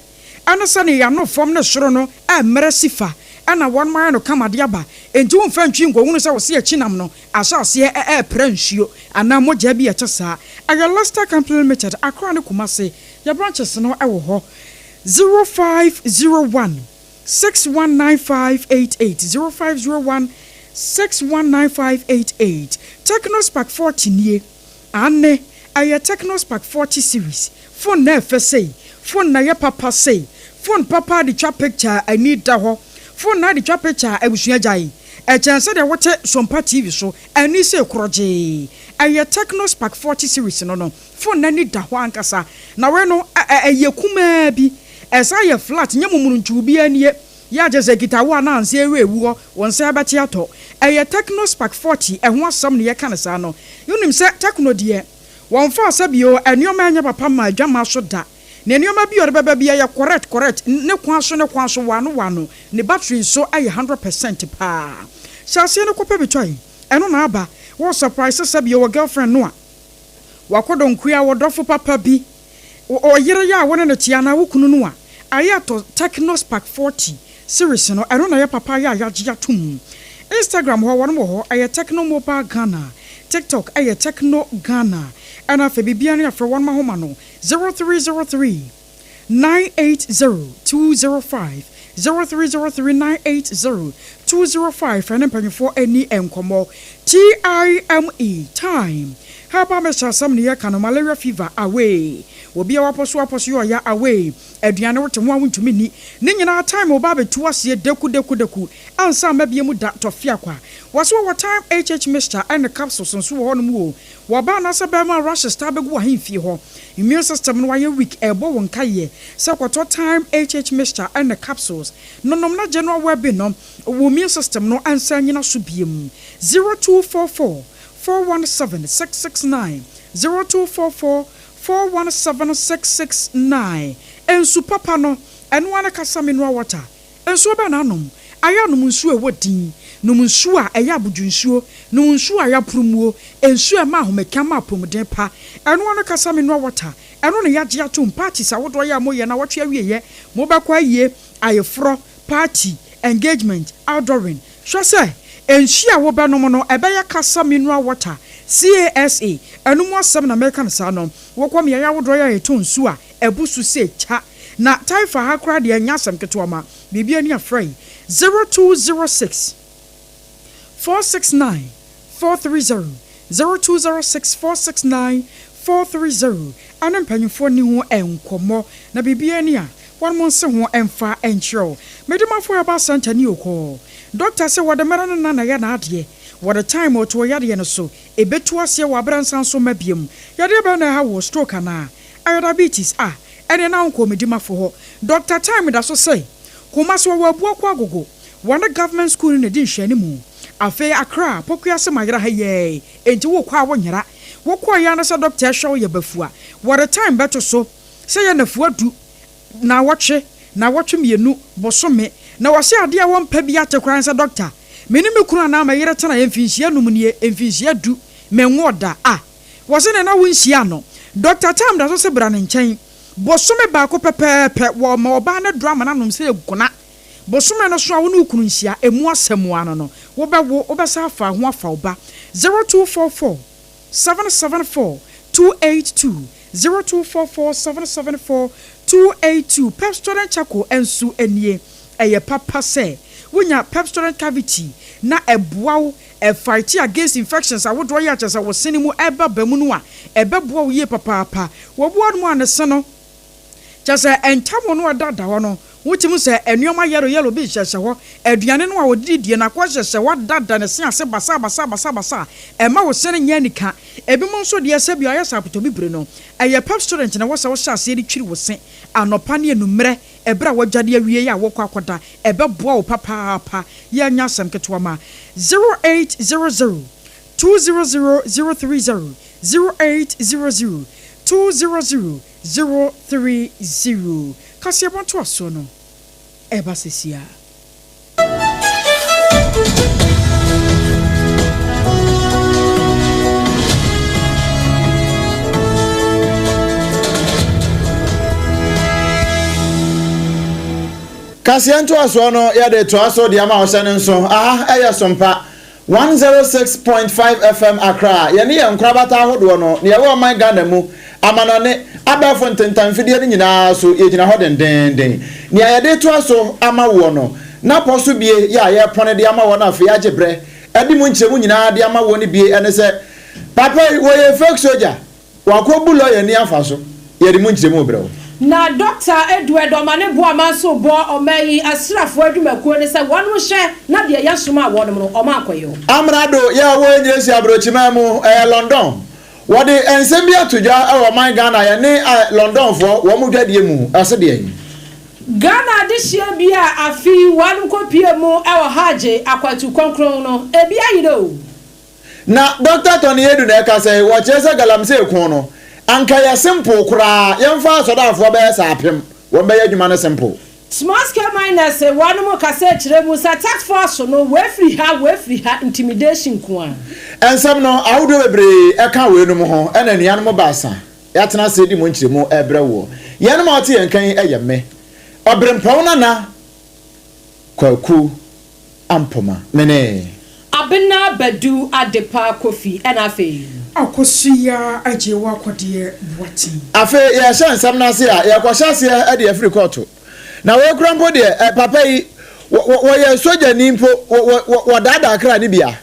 ɛne sɛne yɛano fam ne soro no ɛmmerɛ si fa, ɛna wɔnom ayɛ no kama de aba. Enti womfa ntwi nkɔhunu sɛ wo se akyi nam no ahyɛ aseɛ ɛɛprɛ nsuo anaa mogya bi. Ɛkyɛ saa, ɛyɛ Lester Company Limited, Akra ne Kumase. Yɛ branches no ɛwɔ hɔ: 0501 619588, 0501 619588. Tecno Spark 40 nie ane, ɛyɛ Tecno Spark 40 series phone na ɛfɛ sei, phone na yɛ papa sei, phone papa de twa picture, ani da hɔ, phone na de twa picture. Abusua gyae ɛkyɛn sɛdeɛ wote Sompa TV so ani sɛ korɔgyee. Ɛyɛ Tecno Spark 40 series no, phone n'ani da hɔ ankasa. Na wei no ɛyɛ kumaa bi, ɛsa yɛ flat, nyɛ mumuruntu bi anie yɛ akyɛ sɛ kita wo a na ansa ewu ewu hɔ wɔn nsa bɛte atɔ. Ɛyɛ Tecno Spark 40 ɛho asɛm ne yɛka ne saa no. Wonim sɛ Tecno deɛ, wɔmfa sɛ bio nneɛma ɛnyɛ papa ma adwama so da na nneɛma bi a ɔde bɛba bi yɛ correct correct, ne kwan so, ne kwan so wano wano. Ne battery nso ɛyɛ 100% paa. Hyɛ aseɛ no kɔpɛ bi tɔe, ɛno na aba wɔ surprise sɛ bio wɔ girlfriend no a wakɔdɔ nkua, wɔdɔfo papa bi, ɔyere yɛ a wɔne ne te anaa wo kunu no a ayɛ atɔ Tecno Spark 40 series no. Ɛno na yɛ papa yɛ a yɛagye atom. Instagram hɔ wɔn wɔ hɔ, ɛyɛ Tecno Mobile Ghana. TikTok ɛyɛ Tecno Ghana. Ɛna afei biribiara no, yɛafrɛ wɔn mahoma no 0303 980 205, 0303 980 205. Ɛne mpanyinfoɔ ani nkɔmmɔ. Time, time. Herbal mixture asɛm ne yɛka no, malaria fever away, obi a wapɔ so apɔ so yɛ ɔya away, aduane wote ho a wontumi nni, ne nyinaa time wo ba abɛtu aseɛ daku daku daku ansa amma bie mu da tɔfeakwa. Wɔse wɔwɔ time HH mixture ɛne capsules nso wɔ hɔnom o, wɔ ɔbaa anaasɛ bɛɛma a rashes taa bɛgu w'ahemfie hɔ, immune system no ayɛ weak ɛɛbɔ wo nkaeɛ sɛ kɔtɔ time HH mixture ɛne capsules no nom na general wellbeing no wo immune system no nsan nyina so biem. 0244 417 669 0244 417 669 Nsu papa no, ɛno ara ne kasa mineral water. Nsuo bɛn na anom? Ayɛ a nom nsuo a ɛwɔ din. Nom nsuo a ɛyɛ abodwo nsuo. Nom nsuo a yɛaporo muo. Nsuo a ɛma ahomeka ma apɔmuden pa. Ɛno ara ne kasa mineral water. Ɛno na yɛagye atom. Parties ahodoɔ yɛ a moyɛ nnawɔtwe awieɛ, mobɛkɔ ayie, ayeforɔ, party, engagement, outdooring. Hwɛ sɛ nsuo a wobɛnom no ɛbɛyɛ Kasa Mineral Water, CASA, ɛno mu asɛm na mereka no saa no. Wokɔ mmeaeɛ ahodoɔ yi a yɛtɔn nsuo a ɛbu so sɛ kya. Na Taifa ha koraa deɛ ɛnyɛ asɛm ketewa ma biribi ani afra yi. 0206 469 430, 0206 469 430 ɛne mpanyinfoɔ nni ho nkɔmmɔ na biribiara ni a wɔnom nse ho mfa nkyerɛ wo. Medimafo Herbal Centre ni okɔɔ Doctor se wɔde mmerɛ ne nna na ɛyɛ n'adeɛ, wɔde time ɔto ɔyadeɛ no so, ɛbɛtu aseɛ wɔ aberɛ nsan so mma biom. Yadeɛ bɛn na ɛha woɔ, stroke anaa? Ɛyɛ diabetes a? Ɛneɛ na wonkɔɔ Medimafo hɔ. Doctor Time da so se Kumasi wɔwɔ Abuakwa Agogo, wɔne Government school no na ɛdi nhwɛanimu. Afei Accra, Pokuase mayera ha yiaa enti wokɔ a wonyera. Wokɔeɛ ara ne sɛ doctor ɛhwɛ wo yɛ bafua. Wɔde time bɛto so sɛ yɛ nafua du, naawɔtwe, naawɔtwe mienu, bosome. Na wɔse adeɛ a wɔmpɛ bi ate koraa ne sɛ doctor, me ne me kunu anaa me yere tenaeɛ mfinhyia num nie, mfinhyia du, menwoo da. Ah! Wɔse ne na wonhyiaa no. Doctor Tam da so se bra ne nkyɛn. Bosome baako pɛpɛɛpɛ, wɔma ɔbaa no aduro ama no anom sɛ gona. Bosome no so a wo ne wo kunu nhyia, ɛmu asɛm ara no no, wobɛwo, wobɛsan afa ho afa wo ba. 0244 774 282, 0244 774 282 Pepsodent Charcoal nso nie. Ɛyɛ papa sɛ wonya Pepsodent Cavity na ɛboa wo ɛfight against infections ahodoɔ yɛ a kyerɛ sɛ wo sene mu ɛba ba mu no a, ɛbɛboa wo yie papaapa. Wɔboa no mu a ne se no Kyerɛ sɛ, ntam no a ɛdada hɔ no, wotumi hu sɛ nneɛma yellow yellow bi hyehyɛ hɔ. Aduane no a wɔdidi die no, akɔ hyehyɛ hɔ adeda ne se ase basabasabasabasa a ɛmma wo se no nyɛ anika. Ebinom nso deɛ, sɛbi ayɛ sɛ apotɔbibire no, ɛyɛ Pepsodent na ɛwɔ sɛ wohyɛ aseɛ de twiri wo se anɔpa ne anwummerɛ ɛberɛ a woadware awie a worekɔ akɔda. Ɛbɛboa wo papaapa. Yɛnyɛ asɛm ketewa ma 0800 200 030, 0800 200 030. Kaseɛbɔ ntoasoɔ no ɛreba seesei ara. Kaseɛ ntoasoɔ no yɛde toa so de ama wo hyɛ no nso aha ɛyɛ Sompa 106.5 FM Accra, yɛne yɛn nkorabata ahodoɔ no, nea ɛwɔ ɔman Ghana mu, amanɔne, abɛɛfo ntentan mfidie no nyinaa so, yɛgyina hɔ dendeenden. Nea yɛde retoa so ama woɔ no, na pɔ so bie yɛ a yɛrepɔne de ama woɔ no afei agye berɛ de mu nkyerɛmu nyinaa de ama woɔ no bie ne sɛ, papa yi, wɔyɛ fake soldier. Wakɔbu lɔya ni afa so. Yɛde mu nkyerɛmu rebrɛ wo. Na Dɔkta Edward Omane Boamah nso rebɔ ɔman yi asraafoɔ adwumakuo no sɛ wɔnom nhwɛ na deɛ yɛsomaa wɔnom no wɔn ankɔyɛ. Amrado yɛ a ɔwɔ Engiresi abrokyiman mu, ɛyɛ London. Wɔde nsɛm bi ato dwa wɔ ɔman Ghana yɛne Londonfoɔ wɔn dwadie mu, ɔse deɛn? Ghana adehyeɛ bi a afe yi wɔnom kɔpie mu wɔ Hajj akwantu kronkron no, ebi ayera o. Na Dɔkta Tony Adu na ɛka sɛ, Wɔkyerɛ sɛ galamsey ko no, anka ɛyɛ simple koraa, yɛmfa asɔdaafoɔ bɛyɛ sɛ apem, wɔn bɛyɛ adwuma no simple. Small scale miners wɔnom kasa kyerɛ mu sɛ task force no wei firi ha wei firi ha intimidation nko ara. Nsɛm no ahodoɔ bebree ɛka weinom ho ɛna anuanom baasa yɛatena ase de mu nkyerɛmu rebrɛ woɔ. Yɛnom a wote yɛn nka yi yɛ me, Ɔberempɔn Nana Kwaku Ampoma, me ne. Abena Badu Adepa Kofi ɛna afei. Akosua Agyewa Kɔdeɛ Boateng. Afei yɛrehyɛ nsɛm no ase a, yɛrekɔhyɛ aseɛ de afiri kɔɔto. Na wei koraa mpo deɛ, ɛ, papa yi, wɔ, wɔ, wɔyɛ sogyani mpo, wɔ, wɔ, wɔ, wɔdaadaa kra no bi a.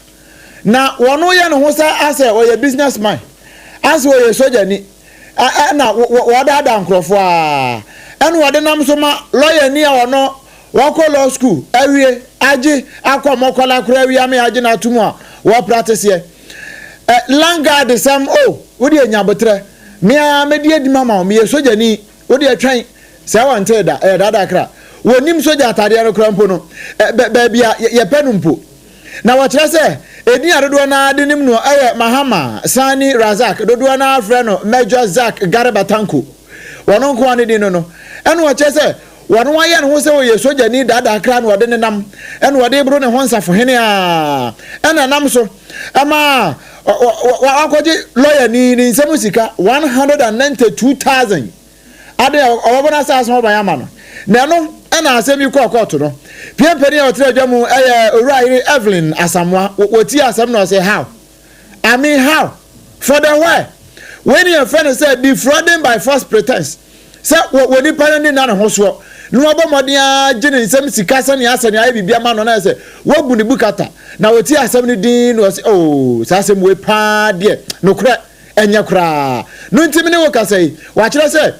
Na wɔno yɛ ne ho sɛ asɛ ɔyɛ business man. Ase ɔyɛ sogyani ɛna wɔdaadaa nkurɔfoɔ a ɛna wɔde nam so ma lɔyani a ɔno wakɔ law school awie agye akɔ mɔkɔla koraa awie ame agye no ato mu a wɔprateseɛ ɛ landguard sɛm o wode anya abotrɛ me ara mɛdi adi ma ma wo meyɛ sogyani wode atwɛn sɛ wɔntee da ɛyɛ daadaa kra wɔnim sogya atadeɛ no koraa mpo no baabi a yɛpɛ no mpo. Na wɔkyerɛ sɛ edin a dodoɔ no ara de nim no yɛ Mahama Sani Razak, dodoɔ no ara frɛ no Major Zak Garba Tanko. Wɔn nko ara ne din no no. Ɛna wɔkyerɛ sɛ wɔn ayɛ ne ho sɛ ɔyɛ sogyani daadaa koraa na ɔde nenam, ɛna ɔde reboro ne ho nsafohene a ɛna ɛnam so ma wakɔgye lɔyani ne nsam sika 192,000. Ade a ɔbɛbɔ n'asaase ho ban ama no. Na ɛno na asɛm yi kɔɔ kɔɔto no. Pia panin a ɔtena adwa mu yɛ Owura Yere Evelyn Asamoah. Wɔtie asɛm na ɔse, How? I mean how? For the where? Wei ne yɛfrɛ no sɛ defrauding by false pretense. Sɛ wɔ nipa no ani nna ne ho soɔ na wabɔ mmɔden ara gye ne nsam sika sɛnea asɛ nea ayɛ biribi ama no na ayɛ sɛ wabu ne bukata. Na wɔtie asɛm no dinn na ɔse, Oh, saa asɛm wei paa deɛ, nokorɛ. Ɛnyɛ koraa. No nti me ne wo kasa yi, wɔakyerɛ sɛ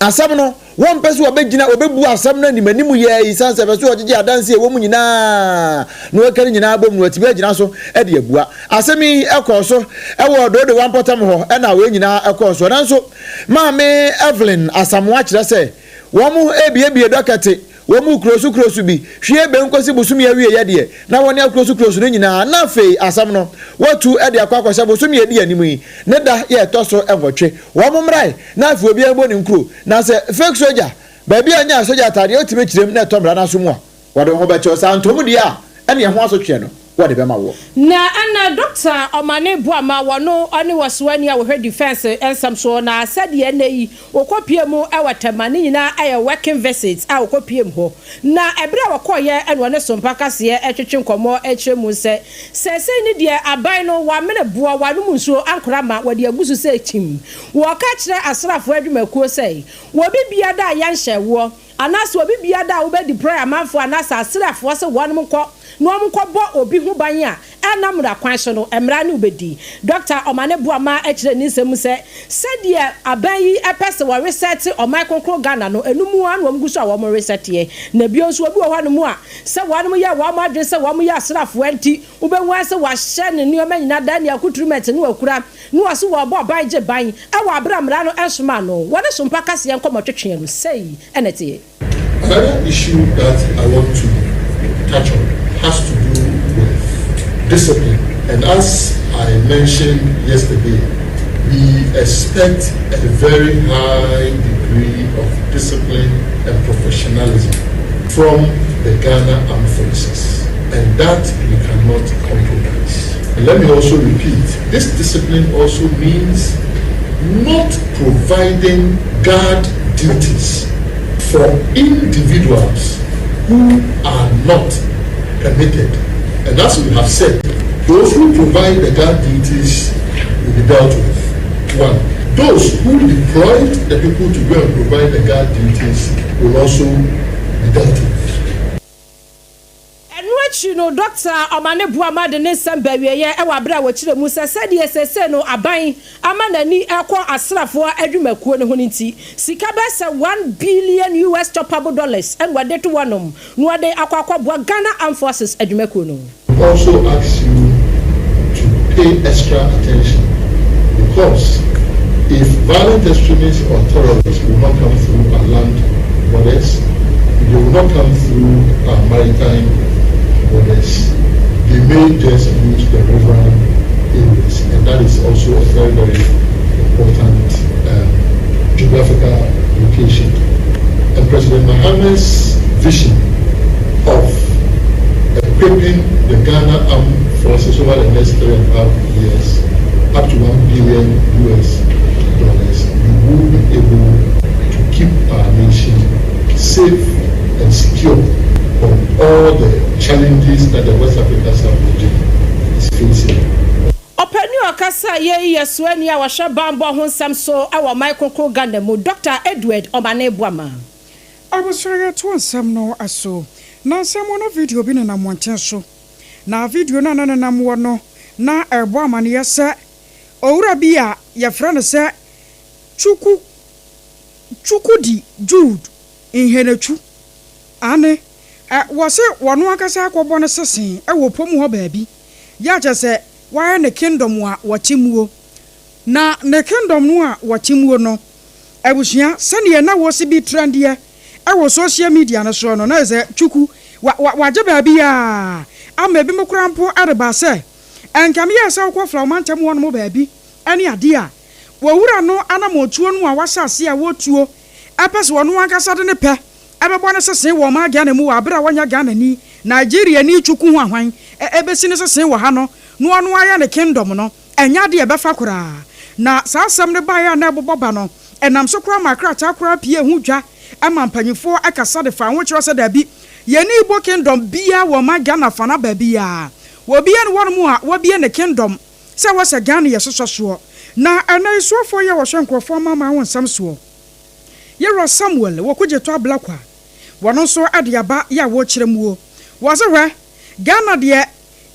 asɛm no, wɔmpɛ sɛ wɔbɛgyina, wɔbɛbu asɛm no anim anim yɛ yi, sane sɛ ɛpɛ sɛ wɔgyegye adanse a ɛwɔ mu nyinaa na wɔka ne nyinaa bom na wɔatumi agyina so de abua. Asɛm yi kɔɔ so wɔ Dodowa mpɔtam hɔ na wei nyinaa kɔɔ soɔ. Nanso Maame Evelyn Asamoah kyerɛ sɛ wɔrebiebie dɔkɛte Wɔn mu kuro so kuro so bi hwie bɛn kɔsi bosome awieɛ deɛ, na wɔne akuro so kuro so no nyinaa, na afei asɛm no, wɔatu de akɔ akɔhyɛ bosome a ɛdi anim yi ne da yɛ ɛtɔ so nwɔtwe. Wɔn mmrae, na afei obiara mmɔ ne nkuro. Na sɛ fake sogya, baabi a nyaa sogya ataadeɛ wotumi kyerɛ mu na ɛtɔ mmara no aso mu a, wɔde wo ho bɛkyɛ wo. Sɛ antɔ mu deɛ a, ɛne ɛho asotweɛ no. wɔde bɛma woɔ. Na ɛna Dɔkta Omane Boamah wɔno ɔne ɔsoani a ɔhwɛ defence nsɛm soɔ na sɛdeɛ ɛnɛ yi ɔkɔ pie mu wɔ Tema ne nyinaa yɛ working visit a ɔkɔ pie mu hɔ na ɛberɛ a ɔkɔeɛ ɛna ɔne Sompa kaseɛ twetwe nkɔmmɔ kyerɛ mu sɛ seesei ne deɛ aban no wamene boɔ wanom nsuo ankora ma wɔde agu so sɛ kyim wɔka kyerɛ asraafoɔ adwumakuo sɛ wɔ bibiada a yɛnhyɛ woɔ Anaasɛ obi biara da a wobɛ deploy amanfoɔ anaasɛ asraafoɔ sɛ wɔnom nkɔ na wɔn nkɔ bɔ obi ho ban a ɛnam mmara kwan so no, mmara ne wobɛdi. Dɔkta Omane Boamah kyerɛɛ ne nsɛm mu sɛ, sɛdeɛ aban yi pɛ sɛ wɔ resɛte ɔman kronkron Ghana no, ɛno mu ara na wɔn gu so a wɔn resɛteɛ. Na bio nso obi wɔ hɔ nom a, sɛ wɔnom yɛ wɔn adwene sɛ wɔn yɛ asraafoɔ nti, wobɛhu ara sɛ wɔahyɛ ne nneɛma nyinaa, da ne accoutrement no wakura, na wɔse wɔrebɔ ɔban gye ban wɔ abere a mmara no nsomaa no. Wɔne Sompa kaseɛ nkɔmmɔ twetweɛ no, sei na ɛteɛ. Another issue that I want to touch on has to do with discipline. And as I mentioned yesterday, we expect a very high degree of discipline and professionalism from the Ghana Armed Forces, and that we cannot compromise. And let me also repeat, this discipline also means not providing guard duties for individuals who are not permitted. And as we have said, those who provide the guard duties will be dealt with. One, those who deployed the people to go and provide the guard duties will also be dealt with. Ɛno akyi no, Dɔkta Omane Boamah de ne nsɛm baa awieeɛ wɔ aberɛ a wɔkyerɛ mu sɛ sɛdeɛ seesei no aban ama n'ani rekɔ asraafoɔ adwumakuo no ho no nti, sika bɛyɛ sɛ one billion US choppable dollars na wɔde to hɔnom na wɔde akɔ akɔboa Ghana Armed Forces adwumakuo no. Also ask you to pay extra attention because if violent extremists or terrorists will not come through our land borders, they will not come through our maritime borders, they may just use the riverine areas, and that is also a very, very important geographical location. And President Mahama's vision of equipping the Ghana Armed Forces over the next 3.5 years, up to 1 billion US dollars, we will be able to keep our nation safe and secure from all the challenges that the West Africa sub-region is facing. Ɔpanin a ɔkasa yei yɛ soani a ɔhwɛ banbɔ ho nsɛm so wɔ ɔman kronkron Ghana mu, Dɔkta Edward Omane Boamah. Abusua yɛtoa nsɛm no so. Nnansa mu no video bi nenam mmɔnten so. Na video no a na nenam wɔ no na ɛrebɔ amanneɛ sɛ Owura bi a yɛfrɛ no sɛ Chukwu Chukwudi Jude Ihenetu, aane, ɛ, wɔse wɔno ankasa akɔbɔ no sese wɔ pɔ mu hɔ baabi, yɛ a kyerɛ sɛ wayɛ ne kingdom a wɔte muo. Na ne kingdom no a wɔte muo no, abusua, sɛdeɛ na wɔsi bi trendeɛ wɔ social media no soɔ no, na kyerɛ sɛ Chukwu, wa, wa, wagye baabiara, ama ebinom koraa mpo reba sɛ, ɛnkame yɛ sɛ wokɔ Flao mantam hɔnom baabi ne adeɛ a, Wɔ wura no anamɔntuo no a wahyɛ aseɛ a wɔretuo pɛ sɛ ɔno ankasa de ne pɛ bɛbɔ ne sesee wɔ ɔman Ghana mu wɔ aberɛ a ɔnyɛ Ghanani, Nigeriani Chukwu Hwahwan bɛsi ne sesee wɔ ha no na ɔno ayɛ ne kingdom no, ɛnyɛ adeɛ a ɛbɛfa koraa. Na saa asɛm no baeɛ a na ɛbobɔ ba no, ɛnam so koraa maa krataa koraa pue ho dwa ma mpanyinfoɔ kasa de faa ho kyerɛ sɛ daabi, yɛnni Igbo kingdom biara wɔ ɔman Ghana fana baabiara. Obiara nni hɔnom a wabue ne kingdom sɛ wɔsɛ Ghana yɛ sosɔ soɔ. Na ɛnɛ yi soɔfoɔ yi a wɔhwɛ nkorɔfoɔ amanaman ho nsɛm soɔ, Yɛwura Samuel wɔ Kogyeto Ablakwa, wɔno nso de aba yɛ a wɔrekyerɛ muo. Wɔse hwɛ, Ghana deɛ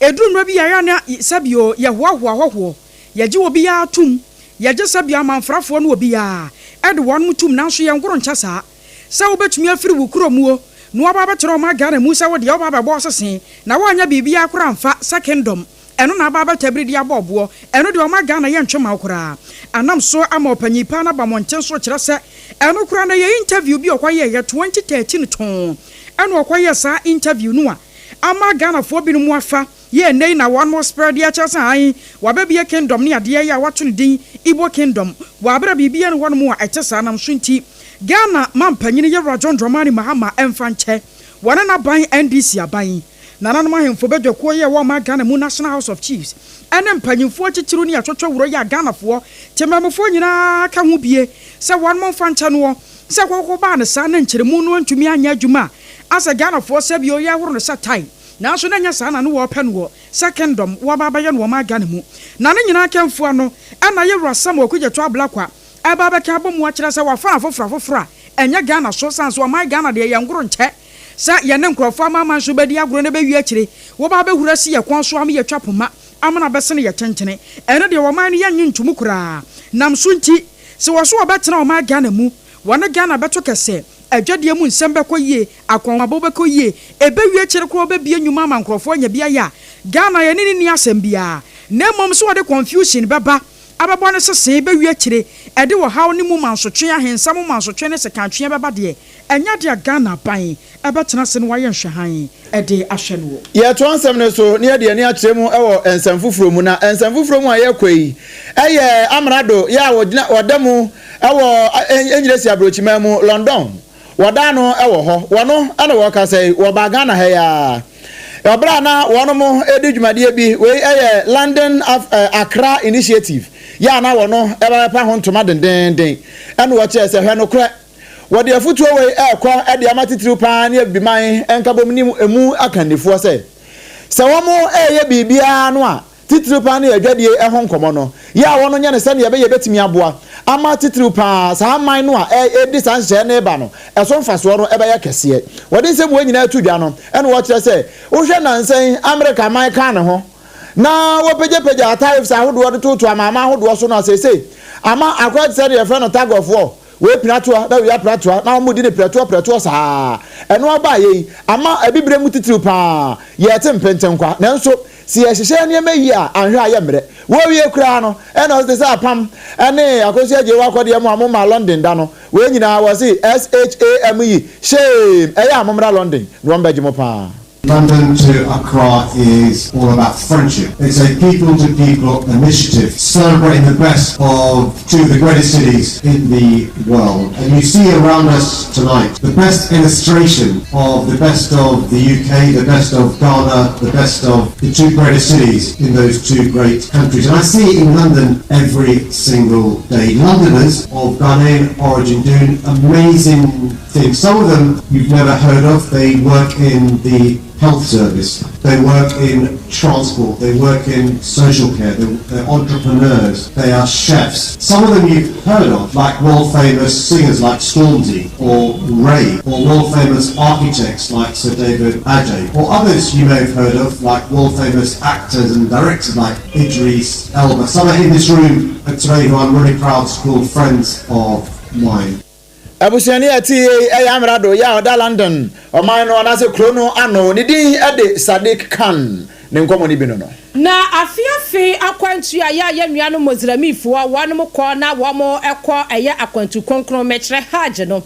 ɛduru mmerɛ bi a yɛ a na sɛbio yɛhoahoa ahɔhoɔ, yɛgye obiara tom, yɛgye sɛbio amanfrafoɔ ne obiara de wɔnom tom nanso yɛngoro nkyɛ saa. Sɛ wobɛtumi afiri wo kuro muo na woaba abɛtena ɔman Ghana mu sɛ wodeɛ woba abɛbɔ ɔsese na woanyɛ biribiara koraa amfa sɛ kingdom Ɛno na aba abɛtɔ bere de abɔ ɔboɔ. Ɛno deɛ ɔma Ghana yɛ ntwe ma wo koraa. Anam so ama ɔpanyin paa no aba mmɔnten so kyerɛ sɛ ɛno koraa no ɛyɛ interview bi a ɔkɔyɛeɛ 2013 too ɛna ɔkɔyɛɛ saa interview no a ama Ghanafoɔ binom afa yɛ ɛnnɛ yi na wɔnom spread akyerɛ sɛ ae wabɛbue kingdom ne adeɛ yi a wato ne din Igbo kingdom wɔ aberɛ a biribiara nni hɔnom a ɛte saa nam so nti Ghana mampanyini Yɛwura John Dramani Mahama ɛmfa nkyɛ wɔne n'aban NDC aban. Nananom ahemfo badwakuo yi a ɛwɔ ɔman Ghana mu National House of Chiefs ne mpanyimfoɔ atitiriw ne atwɔtwɔwuro yi a Ghanafoɔ, temammufoɔ nyinaa ka ho bie sɛ wɔnom mfa nkyɛ noɔ sɛ kɔkɔkɔ baa no saa na nkyerɛmu no antumi anyɛ adwuma a asɛ Ghanafoɔ sɛ bio yɛhoro no sɛ tae nanso na ɛnyɛ saa na ne wɔɔpɛ noɔ sɛ Kingdom wɔba abɛyɛ no ɔman Ghana mu na ne nyinaa kɛmfoa no ɛna Yɛwura Samuel Okudzeto Ablakwa ɛba abɛka abɔ mu akyerɛ sɛ wafa afoforɔ afoforɔ a ɛnyɛ Ghana so sane sɛ ɔman Ghana deɛ yɛngoro nkyɛ Sɛ yɛne nkurɔfoɔ amanaman nso bɛdi agorɔ na ɛbɛwie akyire, wɔba abɛhuri asi yɛn kɔn so ama yɛatwa poma ama no abɛsene yɛn tentene. Ɛno deɛ ɔman no yɛnnye ntomu koraa. Nam so nti, sɛ wɔso wɔbɛtena ɔman Ghana mu, wɔne Ghana bɛto kɛsɛ, adwadie mu nsɛm bɛkɔ yie, akɔnhomabɔ bɛkɔ yie, ɛbɛwie akyire koraa wɔbɛbue nnwuma ama nkurɔfoɔ anya bi ayɛ a, Ghana yɛne no nni asɛm biara. Na mmom sɛ wɔde confusion bɛba abɛbɔ no sesee bɛwie akyire, ɛde ɔhaw ne mu mansotwe, ahensɛm mu mansotwe ne sekantweɛ bɛba deɛ, Ɛnyɛ ade a Ghana aban bɛtena ase na wayɛ nhwɛhan de ahwɛ no o. Yɛtoa nsɛm no so na yɛde yɛn ani akyerɛ mu wɔ nsɛm foforɔ mu. Na nsɛm foforɔ mu a yɛrekɔ yi yɛ amrado yɛ a wɔgyina wɔda mu wɔ Enyiresi aburokyiman mu, London. Wɔda ano wɔ hɔ. Wɔno na wɔrekasa yi, wɔbaa Ghana ha yi ara. Wɔ berɛ a na wɔnom redi dwumadie bi, wei yɛ London Accra Initiative yɛ a na wɔno ba bɛpa ho ntoma dendeenden. Ɛna wɔkyerɛ sɛ hwɛ nokorɛ, Wɔde afotuo wei rekɔ de ama titiriw pa ara ne Abibiman nkabom ne emu akannifoɔ sɛ, sɛ wɔreyɛ biribiara no a, titiriw pa ara ne adwadie ho nkɔmmɔ no, yɛ a wɔnyɛ no sɛdeɛ ɛbɛyɛ ɛbɛtumi aboa ama titiriw pa ara saa man no a ɛredi saa nhyehyɛeɛ no reba no, ɛso mfasoɔ no bɛyɛ kɛseɛ. Wɔde nsɛm wei nyinaa to dwa no, ɛna wɔkyerɛ sɛ, wohwɛ nnansa yi Amerika man kaa ne ho na wɔpagyapagyaa tariffs ahodoɔ de totoɔ amanaman ahodoɔ so no a seesei ama akɔyɛ te sɛ deɛ yɛfrɛ no tug of war. Wei pira toa na wei apira toa na wɔdi no prɛtoɔ prɛtoɔ saa. Ɛno aba a yei ama abibire mu titiriw pa ara yɛrete mpentenkwa. Nanso sɛ yɛhyehyɛ nneɛma yie a, anhwɛ a yɛmmrɛ. Wɔwie koraa no, ɛna ɔse te sɛ apam ne Akosua Agyei w'akɔdeɛ mo a mommaa London da no, wei nyinaa wɔse SHAME, shame, ɛyɛ a mommra London na wɔmbɛgye mo pa ara. London to Accra is all about friendship. It's a people to people initiative celebrating the best of two of the greatest cities in the world. And you see around us tonight the best illustration of the best of the UK, the best of Ghana, the best of the two greatest cities in those two great countries. And I see it in London every single day. Londoners of Ghanaian origin doing amazing things. Some of them you've never heard of. They work in the health service, they work in transport, they work in social care, they're entrepreneurs, they are chefs. Some of them you've heard of, like world famous singers like Stormzy or Raye, or world famous architects like Sir David Adjaye, or others you may have heard of, like world famous actors and directors like Idris Elba. Some are in this room today who I'm really proud to call friends of mine. Abusuani a ɛte yie yɛ amrado yɛ a ɔda London ɔman no anaasɛ kuro no ano. Ne din de Sadiq Khan. Ne nkɔmmɔ no bi no no. Na afe afe akwantu a yɛ a yɛn nuanom Mozlamifoɔ wɔnom kɔ na wɔn kɔ ɛyɛ akwantu kronkron mekyerɛ Hajj no,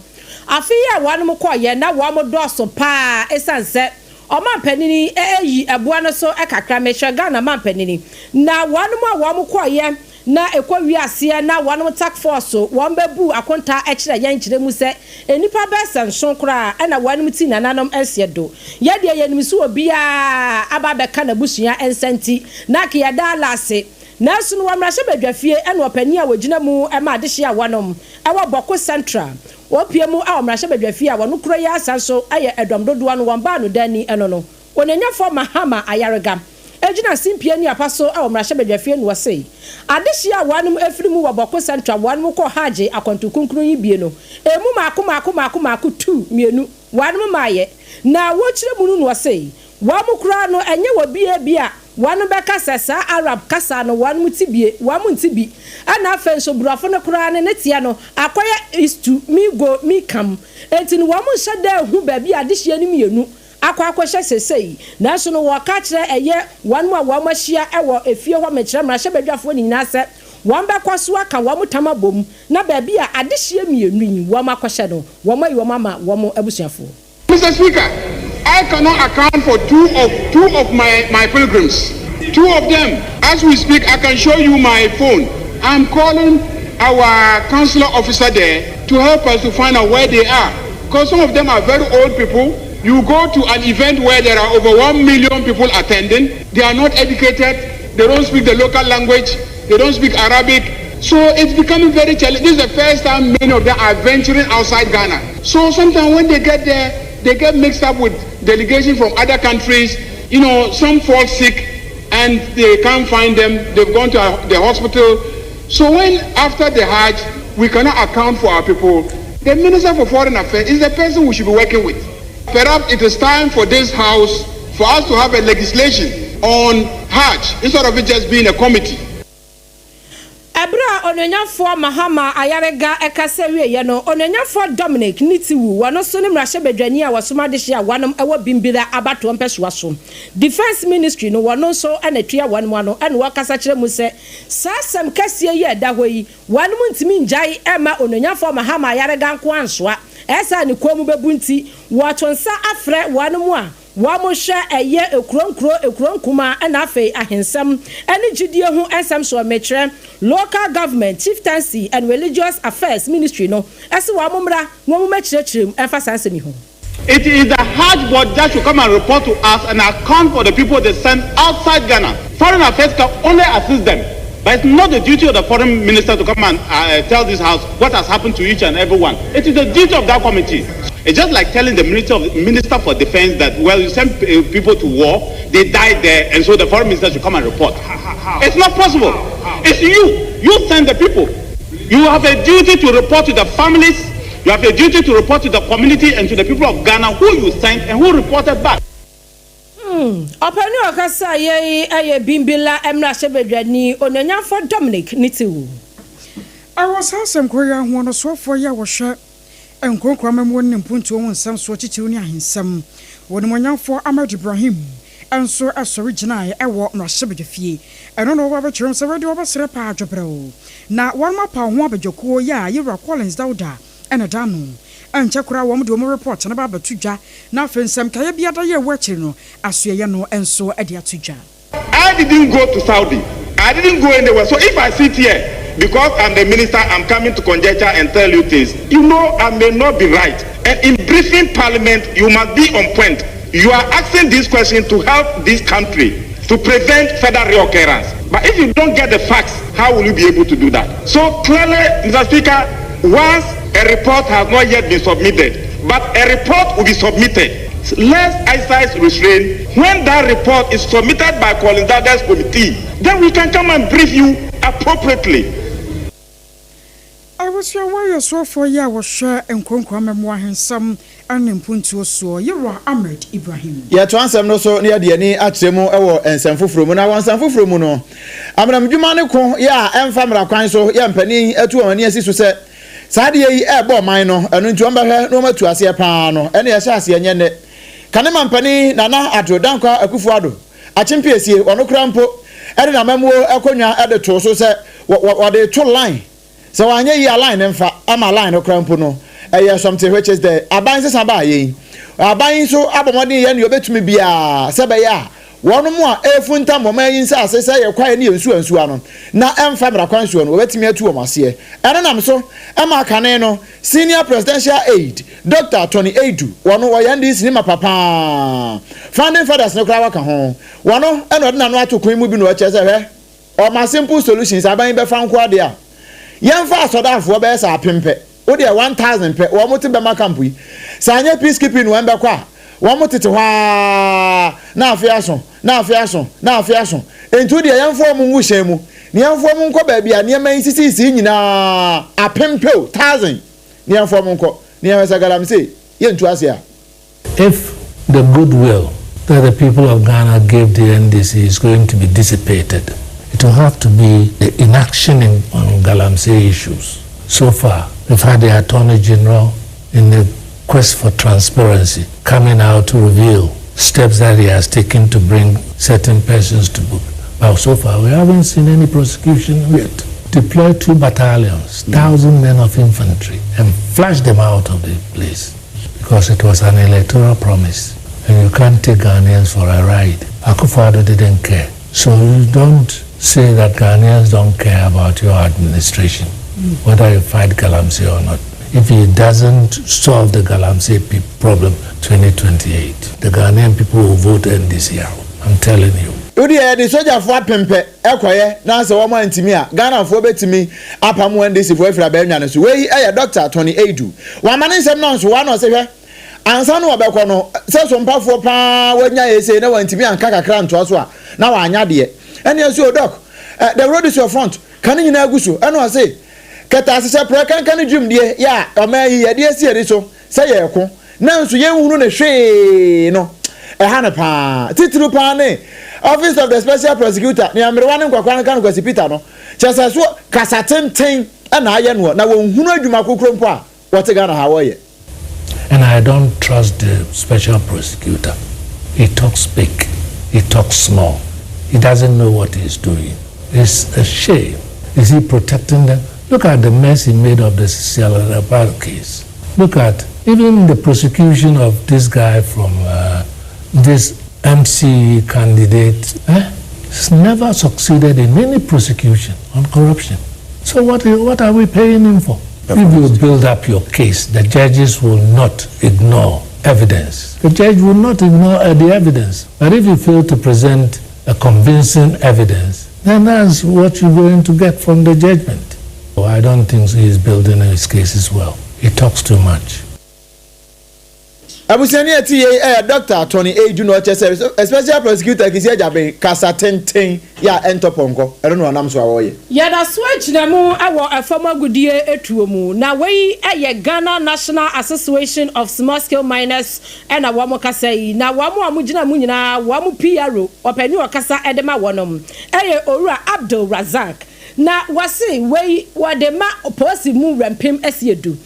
afe yi a wɔnom kɔeɛ na wɔn dɔɔso paa ɛsiane sɛ ɔmanpanini ayi ɛboa no so kakra mekyerɛ Ghana manpanini na wɔnom a wɔn kɔeɛ Na ɛkɔ wie aseɛ na wɔnom tak force wɔn bɛ bu akonta kyerɛ yɛn kyerɛ mu sɛ nnipa bɛɛ sɛ nson koraa ɛna wɔnom ti nananom nseɛ do. Yɛ deɛ yɛnim sɛ obiara aba abɛka n'abusua nsa nti na anka yɛda Allah ase. Nanso no wɔ mmarahyɛbadwafie ɛna ɔpanin a wɔgyina mu ma adehyeɛ a wɔnom ɛwɔ Bawku Central wɔpue mu wɔ mmarahyɛbadwafie a wɔno kuro yi asa nso yɛ ɛdɔm dodoɔ no wɔn baanodani ɛno no Onyanyafoɔ Mahama Ayariga Egyina simpie ne apa so wɔ mmarahyɛbadwafie no wɔse adehyeɛ a wɔanom afiri mu wɔ Bawku Central wɔanom kɔ Hajj akwantu kronkron yi bie no emu maako maako maako maako tu mienu wɔanom maayɛ na wɔkyerɛ mu no na wɔse wɔn koraa no ɛnyɛ wɔ bie bi a wɔanom bɛka sɛ saa Arab kasa no wɔanom te bie wɔn nte bi ɛna afei nso brɔfo no koraa no ne teɛ no akɔyɛ istu mi go mi kam enti no wɔn nhyɛ da nhu baabi a adehyeɛ no mienu akɔ akɔhyɛ seesei, nanso no wɔka kyerɛ ɛyɛ wɔn a wɔahyia wɔ efie hɔ mekyerɛ mmarahyɛbadwafoɔ no nyinaa sɛ wɔn bɛkɔ so aka wɔn tam abom na baabi a adehyeɛ mienu yi wɔn akɔhyɛ no wɔn ayi wɔn ama wɔn abusuafoɔ. Mister Speaker, I cannot account for two of two of my my pilgrims. Two of them, as we speak, I can show you my phone. I'm calling our counselor officer there to help us to find out where they are. Because some of them are very old people. You go to an event where there are over 1 million people attending. They are not educated. They don't speak the local language. They don't speak Arabic. So it's becoming very challenging. This is the first time many of them are venturing outside Ghana. So sometimes when they get there, they get mixed up with delegations from other countries. You know, some fall sick and they can't find them. They've gone to the hospital. So when after the Hajj, we cannot account for our people, the Minister for Foreign Affairs is the person we should be working with. Perhaps it is time for this House for us to have a legislation on Hajj instead of it just being a committee. Ɛberɛ a Onuonyamfoɔ Mahama Ayariga kasa wieeɛ no, Onuonyamfoɔ Dominic Nitiwu, wɔno nso ne mmarahyɛbadwani a wɔsom adehyeɛ a wɔnom wɔ Bimbilla abatoɔ mpɛsoa so, Defence Ministry no, wɔno nso na tua wɔnom ano na wɔkasa kyerɛ mu sɛ saa asɛm kɛseɛ yi a ɛda hɔ yi, wɔnom ntumi ngyae mma Onuonyamfoɔ Mahama Ayariga nko ara nsoa. Ɛsɛ a ne kɔn mu bɛbu nti, wɔto nsa afrɛ wɔnom a wɔhwɛ ɛyɛ ekuro nkuro, ekuro nkumaa ɛna afei ahensɛm ɛne gyidie ho nsɛm soɔ, mekyerɛ Local Government, Chieftaincy and Religious Affairs Ministry no ɛse wɔn mmra na wɔn mmɛkyerɛkyerɛ mu ɛmfa saa nsɛm yi ho. It is the Hajj board that should come and report to us and account for the people they send outside Ghana. Foreign Affairs can only assist them. But it's not the duty of the foreign minister to come and uh, tell this house what has happened to each and every one. It is the duty of that committee. It's just like telling the minister, of, minister for defense that, well, you send uh, people to war, they died there, and so the foreign minister should come and report. How, how, it's not possible. How, it's you. You send the people. You have a duty to report to the families. You have a duty to report to the community and to the people of Ghana who you sent and who reported back. Ɔpanin a ɔkasaeɛ yi yɛ Bimbilla mmarahyɛbadwani Onuonyamfoɔ Dominic Nitiwu. Wɔ saa asɛm koro yi ara ho no, soafoɔ yi a wɔhwɛ nkonkoro amammuo ne ne mpuntuo ho nsɛm soɔ titiriw ne ahensɛm, Onimuonyamfoɔ Ahmed Ibrahim nso sɔre gyinaeɛ wɔ mmarahyɛbadwafie. Ɛno na wɔba bɛkyerɛ mu sɛ wɔde wɔbɛsrɛ paa dwobrɛw na wɔnom apaw ho abadwakuo yi a Yewura Collins Dauda na ɛda ano. Ɛnkyɛ koraa wɔn de wɔn report no ba abɛto dwa na afei nsɛm nkaeɛ bi ada yɛ ɛwɔ akyiri no asoɛeɛ no nso de ato dwa. I didn't go to Saudi. I didn't go anywhere. So if I sit here, because I'm the minister, I'm coming to conjecture and tell you things. You know, I may not be right. And in briefing parliament, you must be on point. You are asking this question to help this country to prevent further reoccurrence. But if you don't get the facts, how will you be able to do that? So clearly, Mr. Speaker, once a report has not yet been submitted, but a report will be submitted. Let's exercise restraint. When that report is submitted by Collins Dauda's committee, then we can come and brief you appropriately. Abusua wɔyɛ soɔfoɔ yi a wɔhwɛ nkuronkuro amammuo ahensɛm ne mpuntuo soɔ, Yewura Ahmed Ibrahim. Yɛtoa nsɛm no so na yɛde ani akyerɛ mu wɔ nsɛm foforɔ mu. Na wɔ nsɛm foforɔ mu no, amenamdwuma ne ko yɛ a ɛmfa mmara kwan so yɛ mpanin atu wɔn ani asi so sɛ saa adeɛ yi ɛrebɔ ɔman no, ɛno nti wɔbɛhwɛ na wɔatu aseɛ pa ara no, ɛne ɛhyɛ aseɛ nyɛ nnɛ. Kane mampanin Nana Addo Dankwa Akufo-Addo Akyempiesie, ɔno koraa mpo de n'amammuo akonnwa de too so sɛ wɔde reto line. Sɛ wanyɛ yie a line no mfa ama line no koraa mpo no ɛyɛ something which is the aban sesa baa yɛn aban yi nso abɔ mmɔden yɛ nea ɔbɛtumi biara sɛ ɛbɛyɛ a wɔn mo a ɛrefuntam wɔn ayi nsaase sɛ yɛ kwaeɛ ne yɛ nsuwa nsuwa no na ɛmfa mmara kwan soɔ no wɔbɛtumi atu wɔn aseɛ. Ɛno nam so ma kane no Senior Presidential Aide Doctor Tony Aidoo wɔn ɔyɛ NDC ne mapa paa founding fathers no koraa waka ho wɔn na ɔde n'ano ato ko yi mu bi na ɔkyerɛ sɛ hwɛ Ɔma simple solutions aban yi bɛfa nkoa deɛ a yɛnfa asɔdaafoɔ bɛyɛ sɛ apem pɛ wodeɛ 1000 pɛ wɔn te bɛma camp yi sɛ anyɛ peace keeping na wɔn bɛkɔ a wɔn tete hɔ aa na afe aso na afe aso na afe aso enti wodeɛ yɛnfa wɔn ngu hyɛn mu na yɛnfa wɔn nkɔ baabi a nneɛma yi sisisii nyinaa apem pɛ o thousand na yɛnfa wɔn nkɔ na yɛnhwɛ sɛ galamsey yɛntu ase a. If the goodwill that the people of Ghana gave the NDC is going to be dissipated, it will have to be the inaction in, on Galamsey issues. So far, we've had the Attorney General in the quest for transparency coming out to reveal steps that he has taken to bring certain persons to book. But so far, we haven't seen any prosecution yet. Deploy two battalions, 1,000 men of infantry, and flush them out of the place because it was an electoral promise. And you can't take Ghanaians for a ride. Akufo-Addo didn't care. So you don't say that Ghanaians don't care about your administration, whether you fight Galamsey or not. If he doesn't solve the Galamsey problem 2028, the Ghanaian people will vote NDC out. I'm telling you. Wodeɛ yɛde sogyafoɔ apem pɛ kɔyɛ na sɛ wɔn antumi a Ghanafoɔ bɛtumi apam NDC foɔ afiri abɛɛnwa no so. Wei yɛ Doctor Tony Aidoo. Wamma ne nsɛm no anso hɔ a na ɔse hwɛ ansa na ɔbɛkɔ no sɛ sompafoɔ paa wanya yei sei na wantumi anka kakra antoa so a na wanya deɛ. Ɛneɛ nso o Doc the road is your front ka ne nyinaa gu so ɛna ɔse kɛtɛasehyɛ prɛ kanka ne dwumdie yɛ a ɔman yi yɛde asi ani so sɛ yɛreko nanso yɛnhunu no hwee no, ɛha no paa. Titiriw paa ne Office of the Special Prosecutor, nea mmerewa ne nkwakoraa no ka no Kwasi Peter no, kyerɛ sɛ so kasa tenten na ayɛ noɔ na wɔnhunu adwuma kokoro mpo a wɔte Ghana ha wɔyɛ. And I don't trust the special prosecutor. He talks big, he talks small, he doesn't know what he's doing. It's a shame. Is he protecting them? Look at the mess he made of the Cecilia case. Look at even the prosecution of this guy from this MC candidate. Eh? He's never succeeded in any prosecution on corruption. So what, what are we paying him for? If you build up your case, the judges will not ignore evidence. The judge will not ignore the evidence. But if you fail to present a convincing evidence, then that's what you're going to get from the judgment. I don't think he's building his cases well. He talks too much. Abusuani a ɛte yei yɛ Dɔkta Tony Aidoo na ɔkyerɛ sɛ Special Prosecutor Kissi Agyabeng kasa tenten yɛ a ɛntɔ pɔnkɔ, ɛno na ɔnam so a ɔreyɛ. Yɛda so gyina mu wɔ fam agudeɛ tuo mu, na wei yɛ Ghana National Association of Small Scale Miners na wɔn kasa yi, na wɔn a wɔgyina mu nyinaa wɔn PRO, ɔpanin a ɔkasa de ma wɔn yɛ Owura Abdul Razak. Na wɔse wei wɔde ma polisi mu wura 6000.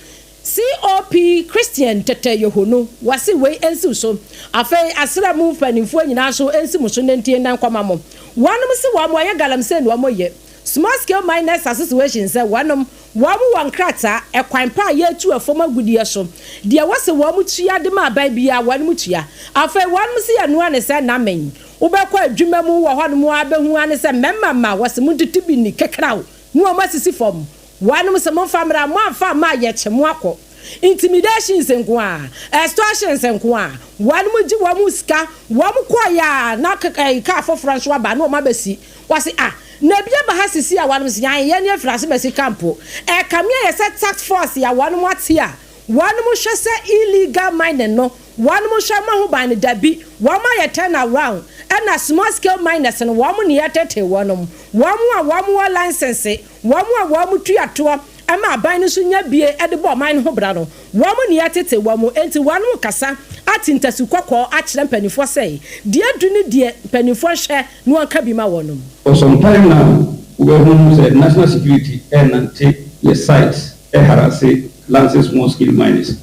COP Christian Tetteh Yohuno, wɔse wei nsiw so. Afei asra mu mpaninfoɔ nyinaa nso nsi mo so nantie na nkɔma mo. Wɔnom se wɔn wɔyɛ galamsey na wɔn yɛ Small Scale Miners Association sɛ wɔnom wɔn wɔ nkrataa, ɛkwan pa a yɛtu ɛfam agudeɛ so, deɛ wɔse wɔn tua de ma aban biara wɔnom tua. Afei wɔnom se yɛnoa ne sɛ namen. Wobɛkɔ adwuma mu wɔ hɔnom ara bɛhu ara ne sɛ mmarima mma wɔse montete bi nni kekraw ne wɔn asisi fam. Wɔnom se momfa mmra, moamfa amma a yɛkye mo akɔ. Intimidations nko ara, extortions nko ara, wɔnom gye wɔn sika, wɔn kɔeɛ a na car foforɔ nso aba na wɔn abɛsi. Wɔse ah, na ebi aba ha sisi a wɔnom se yɛn yɛne afiri ase bɛsi camp. Ɛkame ayɛ sɛ task force a wɔnom ate a wɔnom hwɛ sɛ illegal mining no. Wɔnom nhwɛ mmɔ ho ban no dabi, wɔn ayɛ turn around ɛna small scale miners no wɔn ne yɛtetee wɔnom, wɔn a wɔn wɔ license, wɔn a wɔn tua toɔ ɛma aban no nso nya bie de bɔ ɔman no ho bra no, wɔn ne yɛtete wɔn, enti wɔnom kasa ate ntasu kɔkɔɔ akyerɛ mpaninfoɔ sɛ deɛ adu ne deɛ mpaninfoɔ nhwɛ na wɔnka bi ma wɔnom. For some time now wobɛhu sɛ national security ɛrenante yɛ site ɛharasse lances small scale miners,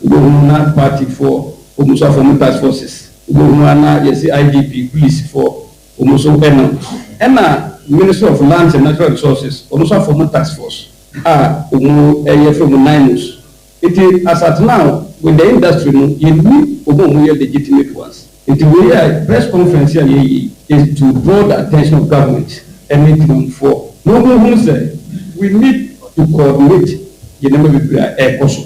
wobɛhu na party foɔ wɔn nso afɔm task forces, wobɛhu a na yɛse IGP police foɔ wɔn nso ɛnam, ɛna ministry of lands and natural resources wɔn nso afɔm task force a wɔn ɛyɛ frɛ wɔn NAIMOS. Nti as at now with the industry no yɛnni wɔn a wɔyɛ legitimate ones. Nti wei a press conference yi a yɛyɛ yi is to draw the attention of government ɛne temanmufoɔ na wɔn hunu sɛ we need to coordinate yɛn nneɛma bebree a ɛrekɔ so.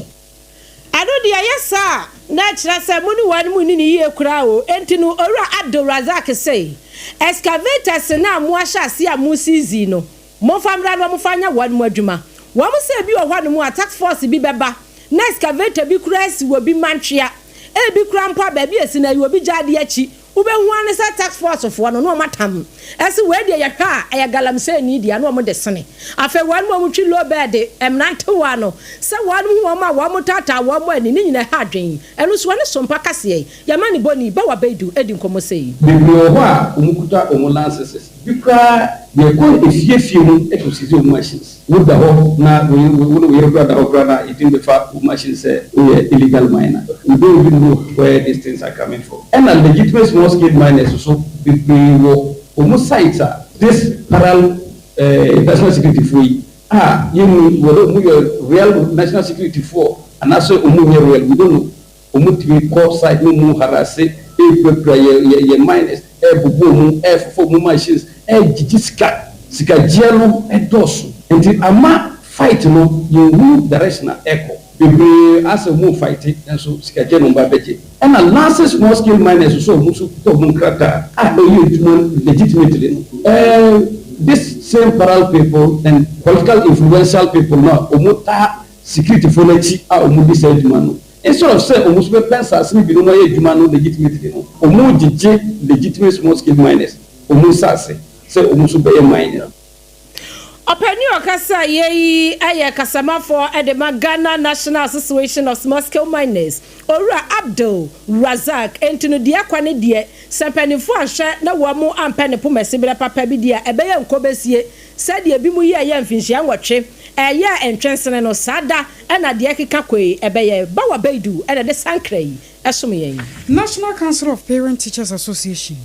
Ɛno deɛ ɛyɛ saa a, na ɛkyerɛ sɛ mo ne wɔn munni no yie koraa o. Enti no, Owura Abdul Razak se, Excavators no a moahyɛ aseɛ a moseize no, momfa mmra na wɔmfa nyɛ wɔn adwuma. Wɔn sɛ ebi wɔ hɔnom a, task force bi bɛba na excavator bi koraa asi wɔ bi mantwea. Ebi koraa mpo a, baabi a esi no, ɛyɛ obi gyaade akyi. Wobɛhu ara ne sɛ task force foɔ no, na wɔatam. Ɛse wei deɛ yɛhwɛ a, ɛyɛ galamseyni dea, na wɔde sene. Afei wɔnom a wɔtwi low bed mmerantewa no, sɛ wɔnom hu wɔn a wɔtaataa wɔn ani, ne nyinaa ɛha adwen. Ɛno nso wɔne Sompa kaseɛ, yɛma ne bɔni, Bawa Baidu di nkɔmmɔ sei. Bebree wɔ hɔ a wɔkuta wɔn lanceses, bi koraa yɛkɔ efie fie mu kɔ seize wɔn machines. Wo da hɔ na wo yere wo ne wo yere koraa da hɔ koraa na yɛtumi bɛfa wo machine sɛ woyɛ illegal miner. We don't even know where these things are coming from. Ɛna legitimate small scale miners nso bebree wɔ wɔn sites a this paral eh, national security foɔ yi a yɛnnim whether wɔn yɛ real national security foɔ anaasɛ wɔn nyɛ real, we don't know. Wɔn tumi kɔ site no mu harasse, ɛrepuapua yɛ yɛ yɛ miners, ɛrebobo wɔn, ɛrefefa wɔn machines, ɛregyegye sika. Sikagyeɛ no dɔɔso nti ama fight no yɛnhunu direction a ɛrekɔ. Bebree asɛ wɔn refighte nanso sikagyeɛ na wɔn ba bɛgye. Ɛna licensed small scale miners nso a wɔn nso kuta wɔn nkrataa a ɛyɛ adwuma legitimately no, ɛɛ this same parallel people and political influential people no a wɔtaa security foɔ no akyi a wɔdi saa adwuma no, Instead of sɛ wɔn nso bɛpɛ nsaase no bi na wɔayɛ adwuma no legitimately no, wɔregyegye legitimate small scale miners wɔn nsaase sɛ wɔn nso bɛyɛ mining. Ɔpanin a ɔkasa yɛ yi yɛ kasamafoɔ de ma Ghana National Association of Small Scale Miners, Owura Abdul Razak. Enti no deɛ ɛkɔ ne deɛ, sɛ mpaninfoɔ anhwɛ na wɔn ampɛ ne poma siberɛ papa bi deɛ a, ɛbɛyɛ nkɔbɛsie sɛdeɛ ebinom yɛɛyɛ mfinhyia nwɔtwe ɛyɛɛ ntwensene no, saa da na deɛ ɛkeka kɔ yi ɛbɛyɛ. Bawa Baidu na ɛde saa nkra yi som yɛn. National Council of Parent Teachers Association,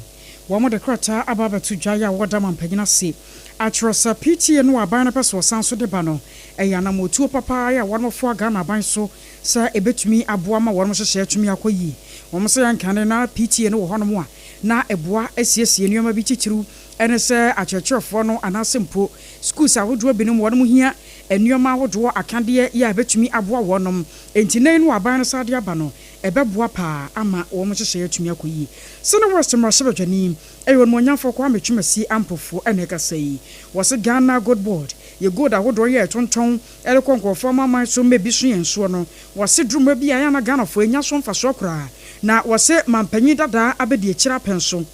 wɔn de krataa aba abɛto dwa yi a wɔda mampanyin ase akyerɛ sɛ PTA no a aban no pɛ sɛ ɔsan so de ba no ɛyɛ anamɔtuo papa ara a wɔn foa Ghana aban so sɛ ɛbɛtumi aboa ma wɔn nhyehyɛɛ atumi akɔ yie. Wɔn sɛ yɛnkane na PTA no wɔ hɔnom a na ɛboa siesie nneɛma bi titiriw ne sɛ akyerɛkyerɛfoɔ no anaasɛ mpo schools ahodoɔ binom wɔnom hia nnoɔma ahodoɔ akadeɛ yɛ a ɛbɛtumi aboa wɔnom. Enti nnɛ yi no aban no san de aba no ɛbɛboa paa ama wɔn nhyehyɛeɛ atumi akɔ yie. Sene West mmarahyɛbadwani ɛyɛ Onimuonyamfoɔ Kwame Twumasi Ampofo na ɛkasa yi. Wɔse Ghana Gold Board yɛ gold ahodoɔ yɛ ɛtontɔn de kɔ nkorɔfoɔ amanman so ma ebi so yɛn soɔ no wɔse duruma bi a ɛyɛ a na Ghanafoɔ nnya so mfasoɔ koraa na wɔse mampanyin dadaa abɛdi akyire apɛn so.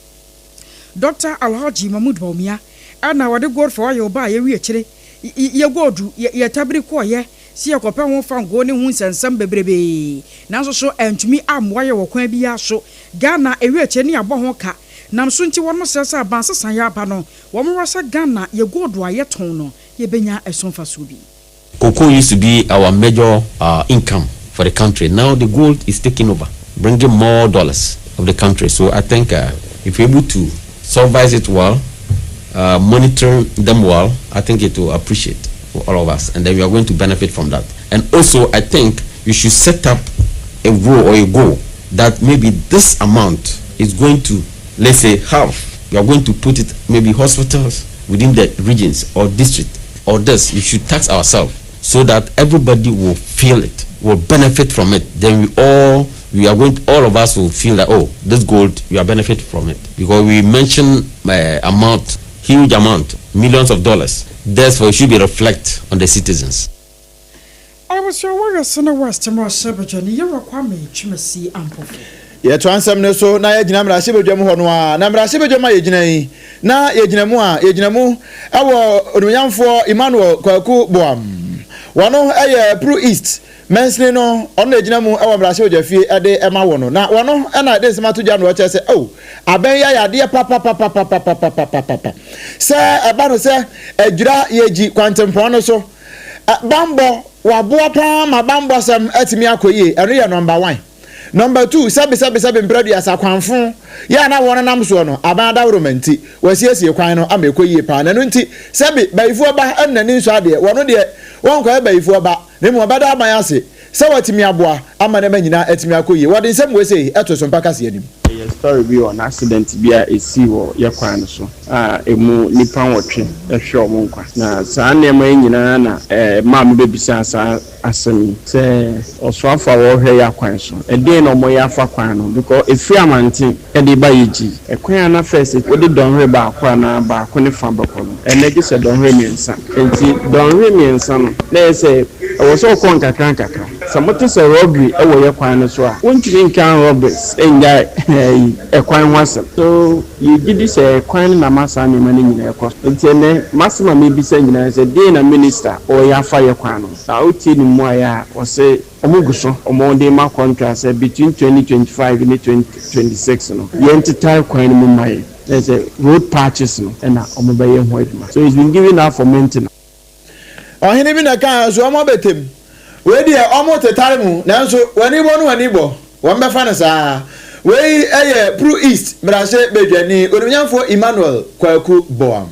Dɔkta Alhaji Mahmood Bawumia na ɔde Gold for Oil baa yɛwi akyire yɛ gold yɛ tabiri kɔɔyɛ sɛ yɛkɔpɛ ho fangoo ne ho nsɛnsɛm bebrebee nanso so antumi ammoa yɛ wɔ kwan biara so. Ghana ɛwi akyire ne yɛabɔ ho ka nam so nti wɔnom srɛ sɛ aban sesaeɛ aba no wɔn wɔ sɛ Ghana yɛ gold a yɛtɔn no yɛbɛnya ɛso mfasoɔ bi. Cocoa used to be our major income for the country. Now the gold is taking over, bringing more dollars of the country. So I think if we're able to supervise it well, monitor them well, I think it will appreciate for all of us, and then we are going to benefit from that. And also, I think you should set up a role or a goal that maybe this amount is going to, let's say, half. You are going to put it maybe hospitals within the regions or district or this. You should tax ourselves so that everybody will feel it, will benefit from it. Then we all we are going to, all of us will feel that, oh, this gold, we are benefit from it, because we mention amount, huge amount, millions of dollars. Therefore, it should be reflect on the citizens. Abusua Warriors ne West mmarahyɛbadwani Yewura Kwame Twumasi Ampofo. Yɛtoa nsɛm no so na yɛgyina mmarahyɛbadwam hɔ no ara. Na mmarahyɛbadwam a yɛgyina yi, na yɛgyina mu a, yɛgyina mu wɔ Onimuonyamfoɔ Emmanuel Kwaku Boam. Wɔno yɛ Pru East mansini no, ɔno na ɛgyina mu wɔ mmarahyɛbadwafie de ma wɔ no. Na wɔno na ɛde nsɛm ato dwa na ɔkyerɛ sɛ, oh, abɛn yi ayɛ adeɛ papapapapapapapapa. Sɛ ɛba no sɛ adwira yɛgyi kwantempɔn no so, bammɔ, waboa paa ma bammɔsɛm atumi akɔ yie, ɛno yɛ number one. Number two, sɛbesɛbesɛbe mprɛ aduasa kwanfo yɛ a na wɔnenam soɔ no, aban adaworoma nti, wɔasiesie kwan no ama ɛkɔ yie paa. Na ɛno nti, sɛbe bayifoɔ ba ne n'ani nsɔ adeɛ, wɔno deɛ, wɔnkɔyɛ bayifoɔ ba, na mmom wɔbɛda aban ase sɛ watumi aboa ama nneɛma nyinaa atumi akɔ yie. Wɔde nsɛm wei sei to Sompa kaseɛ no mu. Ɛyɛ story bi on accident bi a ɛsii wɔ yɛ kwan no so a ɛmu nnipa nwɔtwe hwerɛ wɔn nkwa. Na saa nneɛma yi nyinaa na ɛmaa mebɛbisaa saa asɛm yi sɛ ɔsoafo a wɔhwɛ yɛ akwan so ɛdeɛn na wɔyɛ afa kwan no because ɛfiri Amante de ba Yegyi ɛkwan a na first wode dɔnhwere baako anaa baako ne fa bɛkɔ no ɛnnɛ gye sɛ dɔnhwere mmiɛnsa nti dɔnhwere mmiɛnsa no na ɛyɛ sɛ ɛwɔ sɛ wokɔ nkakra nkakra sɛ mote sɛ robbery wɔ yɛ kwan no so a wontumi nka robbers nnyae ɛkwan ho asɛm so Yegye di sɛ kwan no na ama saa nneɛma no nyinaa rekɔ so. Enti ɛnnɛ, m'asɛm a mebisa nyinaa ne sɛ, deɛn na Minista ɔreyɛ afa yɛ kwan no ho? Na wotie ne mmuaeɛ a, ɔse wɔn gu so, wɔde rema contract sɛ between 2025 ne 2026 no, yɛntetare kwan no mu mma yɛn. Na kyerɛ sɛ road patches no na wɔbɛyɛ ho adwuma. So it's been given out for maintenance. Ɔhene bi na ɛkaa nso wɔn abɛtɛm. Wei deɛ wɔn tetare mu nanso w'ani bɔ no w'ani bɔ wɔn bɛfa no saa. Wei yɛ Pru East mmarahyɛ badwani Onimnyamfoɔ Emmanuel Kwaku Boam.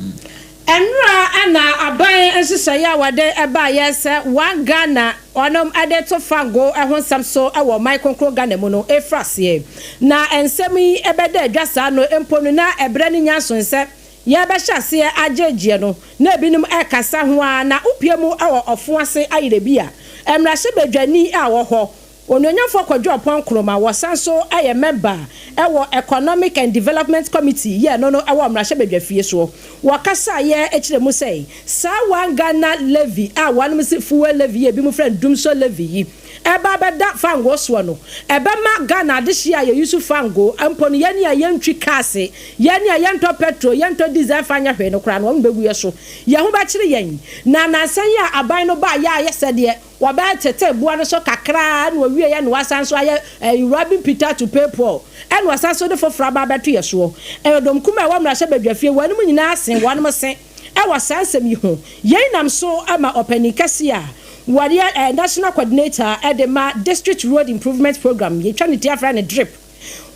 Nnora na aban nhyehyɛeɛ a wɔde baeɛ sɛ One Ghana wɔnom de to fangoo ho nsɛm so wɔ ɔman kronkron Ghana mu no refiri aseɛ. Na nsɛm yi bɛda adwa saa no mpo no na ɛberɛ no nya nsoe sɛ Yɛrebɛhyɛ aseɛ agyegyeɛ no, na ebinom rekasa ho ara, na wopue mu wɔ ɔfo ase ayerɛ bi a, mmarahyɛbadwani a ɔwɔ hɔ, Onuonyamfoɔ Kwadwo Ɔpɔn Nkrumah, wɔsan nso yɛ mɛmba wɔ Economic and Development Committee yɛ no no wɔ mmarahyɛbadwafie soɔ. Wɔkasaeɛ kyerɛ mu sɛ, saa One Ghana Levy a wɔnom se Fuel Levy yi a ebinom frɛ no Dumsor Levy yi, ɛreba abɛda fangoo soɔ no, ɛbɛma Ghana adehyeɛ a yɛyusu fangoo, mpo no yɛn a yɛntwi cars, yɛn a yɛntɔ petrol, yɛntɔ diesel mfa nyɛ hwee no koraa no, wɔn bɛgu yɛn so. Yɛn ho bɛkyere yɛn. Na nnansa yi a aban no baeɛ a ayɛ sɛ deɛ wɔbɛtete boɔ no so kakra ara na wɔwieeɛ na wɔasan nso ayɛ ɛyi robbing Peter to pay Paul, ɛna wɔasan nso de foforɔ aba abɛto yɛn soɔ. Ɛyɛ dɔm kumaa a ɛwɔ mmarahyɛbadwafie, wɔnom nyinaa sen wɔnom se. Wɔ saa nsɛm yi ho. Yei nam so ma ɔpanin kɛseɛ a wɔyɛ National Coordinator de ma District Road Improvement Programme, yɛtwa ne ti frɛ no DRIP,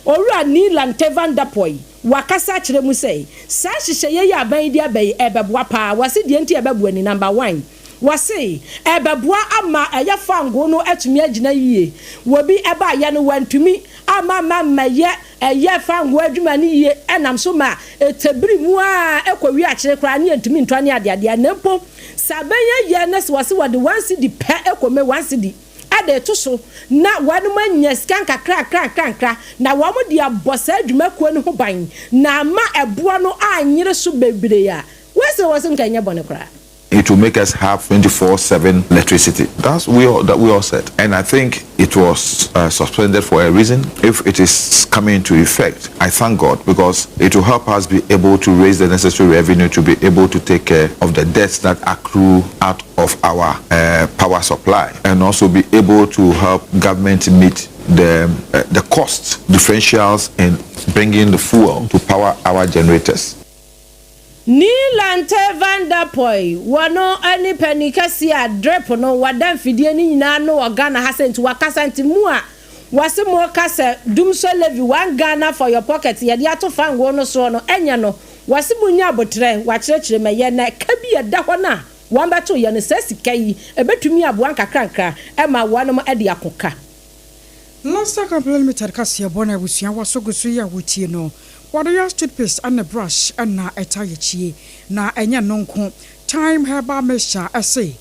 Owura Nii Lante Vanderpuye, wakasa akyerɛ mu sɛ, saa nhyehyɛeɛ yi a aban yi de aba yi, ɛrebɛboa pa ara. Wɔse deɛ nti a ɛbɛboa ni, Number one, wɔse ɛrebɛboa ama ɛyɛ fangoo no atumi agyina yie. Wɔbi ɛbaeɛ no, wɔantumi amma amma ammɛyɛ Ɛyɛ fangoo adwuma no yie ɛnam so ma ɛtɛbiri mu ara ɛkɔ wiakyere koraa ne yɛntumi ntɔ ne adeadeɛ na mpo sɛ abɛn yɛ na sɛ wɔse wɔde one cedi pɛ ɛkɔmɛ one cedi ɛde reto so na wɔnom anya sika nkakrankrankra na wɔn de abɔ saa adwumakuo no ho ban na ama ɛboɔ no anyere so bebree a wɔse wɔse nka ɛnyɛ bɔne koraa. It will make us have 24/7 electricity. That's we all, that we all said. And I think it was uh, suspended for a reason. If it is coming into effect, I thank God because it will help us be able to raise the necessary revenue to be able to take care of the debts that accrue out of our uh, power supply and also be able to help government meet the, uh, the cost differentials in bringing the fuel to power our generators. Nii Lante Vanderpuye, wɔno ne panin kɛseɛ a drip no wada mfidie no nyinaa ano wɔ Ghana ha sɛ nti wakasa nti mo a wɔse mo ka sɛ Dumsor levy one Ghana for your pocket yɛde ato fangoo no soɔ no ɛnyɛ no wɔse mo nya aboterɛ wakyerɛkyerɛ mu ɛyɛ na ɛka bi a ɛda hɔ no a wɔn bɛto yɛ no saa sika yi ɛbɛtumi aboa nkakrankra ma wɔnom de ako ka. Lobster Company Limited kaseɛbɔ na abusua wɔ so gu so yi a wotie no. Wɔde yɛ toothpaste ne brush na ɛtaa yɛ kyie. Na ɛnyɛ ɛno nko, Thyme Herbal Mixture se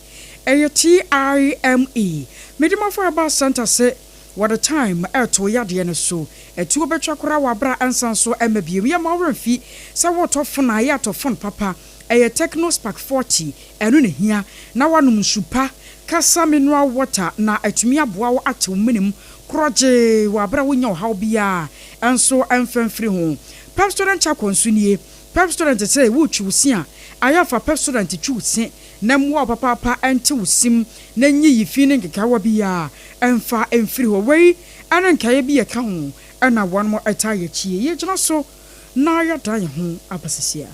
ɛyɛ TIME. Medimafo Herbal Centre se wɔde thyme reto wo yadeɛ no so. Atuo bɛtwa koraa wɔ aberɛ a ɛnsan so mma bio. Yɛmma wo werɛ mfi sɛ woretɔ fon a, yɛ atɔ fon papa. Ɛyɛ Tecno Spark 40, ɛno na ɛhia. Na woanom nsu pa. Kasa Mineral Water na atumi aboa wo ate wo mene mu korɔgyee wɔ abere a wonnya ɔhaw biara nso mfa mfiri ho. Pepsodent Charcoal nso nie. Pepsodent sɛ woretwi wo se a, ayɛ a fa Pepsodent twi wo se na mmoa wo papaapa nte wo se mu na nyiyi fi ne nkekaawa biara mfa mfiri hɔ. Wei ne nkaeɛ bi a ɛka ho na wɔn taa yɛ akyi. Yɛgyina so na yɛadan yɛn ho aba sesia.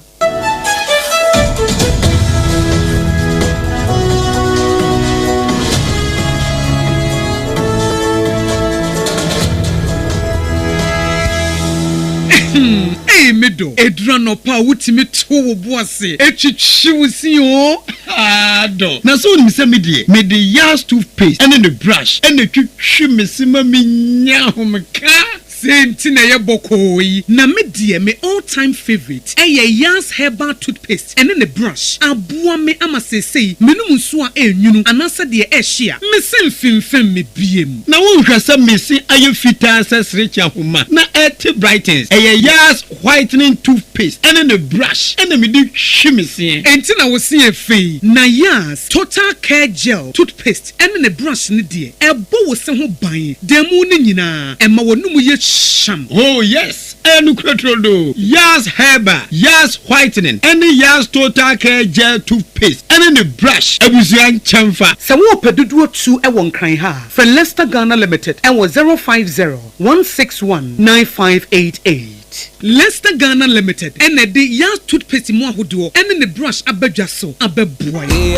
Ei me dɔ, ɛduru anɔpa a wotumi to wo bo ase twitwi wo se oo, haa dɔ. Na sɛ wonim sɛ me deɛ, mede Yas toothpaste ne ne brush na ɛtwitwi me se ma menya ahomeka. Sei nti na ɛyɛ bɔkɔɔ yi. Na me deɛ me all time favourite ɛyɛ Yas herbal toothpaste ɛne ne brush. Aboa me ama seesei menom nsuo a ɛnwunu anaasɛ deɛ ɛhye a, me se mfemfem me biem. Na wonhwɛ sɛ me se ayɛ fitaa sɛ serekye ahoma na ɛte brightens. Ɛyɛ Yas whitening toothpaste ɛne ne brush ɛna mede twi me seɛ. Enti na wo se yɛ fɛ yi. Na Yas total care gel toothpaste ɛne ne brush no deɛ, ɛbɔ wo se ho ban da mu no nyinaa, ɛma w'anomu yɛ hyam. Oh yes, ɛyɛ nokorɛ turodoo. Yas Herbal, Yas Whitening ɛne Yas Total Care Gel Toothpaste ɛne ne brush abusua nkyɛnfa. Sɛ worepɛ dodoɔ tu wɔ Nkran ha a, frɛ Lester Ghana Limited wɔ 050 161 9588. Lester Ghana Limited na ɛde Yas Toothpaste mu ahodoɔ ne ne brush aba dwa so abɛboa yɛn.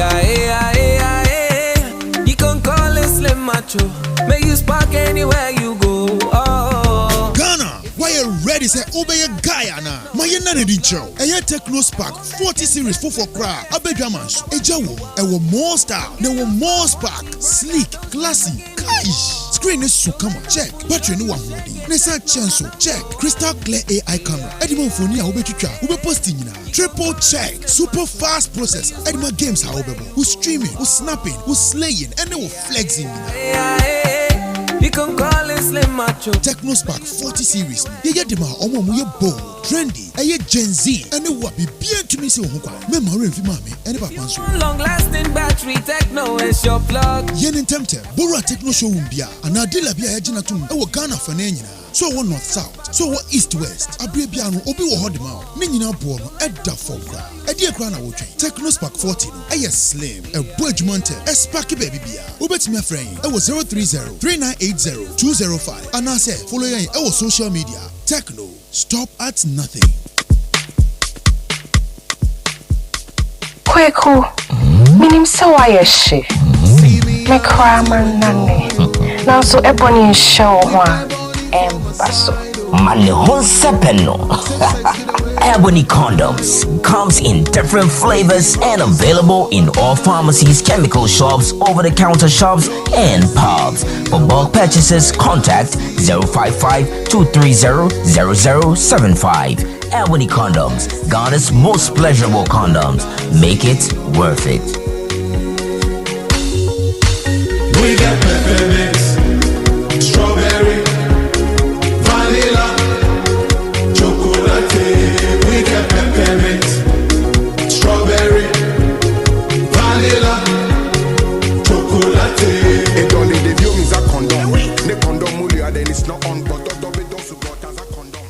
Ghana, woayɛ ready sɛ wobɛyɛ guy anaa? Ma yɛnna no adi nkyerɛ wo. Ɛyɛ Tecno Spark 40 series foforɔ koraa a aba dwa ma nso. Egya wom, ɛwɔ more style, na ɛwɔ more spark, sleek, classy, kaish! Screen no so kama, check! Battery no wɔ ahoɔden, na ɛsan kyɛ nso, check! Crystal clear AI camera de ma mfoni a wobɛtwitwa, wobɛposti nyinaa, triple check! Super fast processor de ma games a wobɛbɔ, wo streaming, wo snapping, wo slaying, ɛne wo flexing nyinaa. Tecno Spark 40 series no, yɛyɛ de ma wɔn a wɔyɛ bold, trendy, ɛyɛ Gen Z, ɛne wo a biribiara ntumi nsi wo ho kwan. Mɛmma wo werɛ mfi maame ne papa nso. Yɛ no ntɛmntɛm, bɔ wura Tecno showroom biara anaa dealer bi a yɛagye no atom wɔ Ghana afanan nyinaa. Sɛ ɔwɔ North South, sɛ ɔwɔ East West, aberɛ biara no obi wɔ hɔ de ma wo. Ne nyinaa boɔ no ɛda fam koraa. Ɛdeɛn koraa na wotwɛn? Tecno Spark 40 no ɛyɛ slim, ɛbɔ adwuma ntɛm, ɛsparke baabi biara. Wobɛtumi afrɛ yɛn ɛwɔ 030 3980 205 anaasɛ follow yɛn ɛwɔ social media. Tecno, stop at nothing. Kweku, menim sɛ woayɛ hye. Me koraa mannane. Nanso ɛbɔne nhyɛ wo ho a, ɛmba so. Ma ne ho nsɛpɛ no. Ebony condoms comes in different flavors and available in all pharmacies, chemical shops, over-the-counter shops, and pubs. For bulk purchases, contact 055 230 0075. Ebony condoms, Ghana's most pleasurable condoms. Make it worth it. We got peppermint, strawberry, vanilla, chocolate. We got peppermint, strawberry, vanilla, chocolate. It only the view means a condom. Ne condom mulia, then it's not on. But don't support as a condom.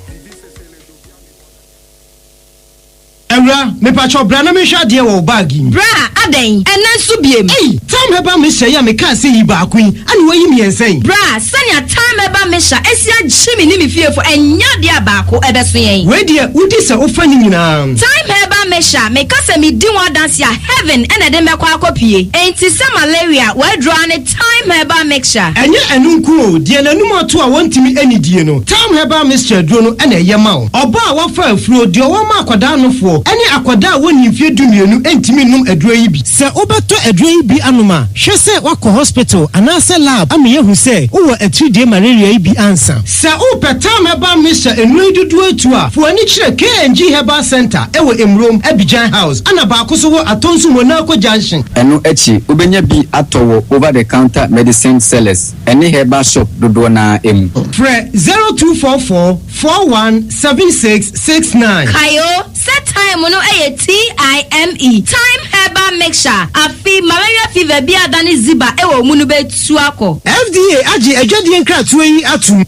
Awura, mepakyɛw bra na menhwɛ adeɛ wɔ wo bag yi mu. Bra, adɛn? Ɛnnɛ nso biem? Ei! Time Herbal Mixture yi a mekaa sɛ yi baako yi, ɛna woayi mmiɛnsa yi? Bra, sɛnea Time Herbal Mixture asi agye me ne me fiefo, ɛnyɛ adeɛ a baako ɛbɛso yɛn. Wei deɛ, wodi sɛ wofa ne nyinaa. Time Herbal Mixture, meka sɛ medi ho adanse a, heaven na ɛde me bɛkɔ akɔpue. Enti sɛ malaria, w'aduro ara ne Thyme Herbal Mixture. Ɛnyɛ ɛno nko o, deɛ n'anum ato a wɔntumi nnidie no, Thyme Herbal Mixture aduro no na ɛyɛ ma wo. Ɔbaa a wafa afuro, deɛ ɔwɔ ma akwadaa nofoɔ, ne akwadaa a wɔnnii mfeɛ dumienu ntumi nnom aduro yi bi. Sɛ wobɛtɔ aduro yi bi anom a, hwɛ sɛ woakɔ hospital anaasɛ lab ama yɛahu sɛ wowɔ atiridie malaria yi bi ansa. Sɛ wopɛ Thyme Herbal Mixture nnuro yi dodoɔ atu a, fa w'ani kyerɛ KNG Herbal Centre wɔ Emurom, Abidjan House, ɛna baako nso wɔ Atonsu Monaco Junction. Ɛno akyi, wobɛnya bi atɔ wɔ over-the-counter medicine sellers ne herbal shop dodoɔ no ara mu. Frɛ 0244. 41 76 69. Kae o, sɛ thyme no yɛ TIME, Thyme Herbal Mixture, afe malaria fever bi a adane ziba wɔ wo mu no bɛtu akɔ. FDA agye adwadie nkratoɔ yi atom.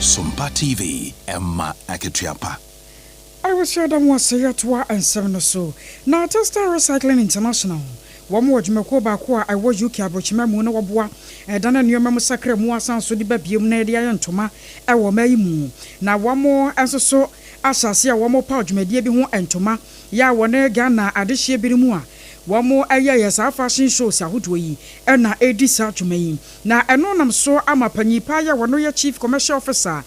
Sompa TV, ɛma akatua pa. Awusia da mo ase yɛtoa nsɛm no so. Na Textile Recycling International, wɔn wɔ dwumakuo baako a ɛwɔ UK abrokyima mu na wɔboa dane nnoɔma mu sakra mu asan so de ba biom na yɛde ayɛ ntoma wɔ ɔman yi mu. Na wɔn nso so ahyɛ aseɛ a wɔrepaw dwumadie bi ho ntoma yɛ a wɔne Ghana adehyeɛ binom a wɔyɛeɛ saa fashion shows ahodoɔ yi na ɛredi saa dwuma yi. Na ɛno nam so ama panyin pa yi a ɔno yɛ Chief Commercial Officer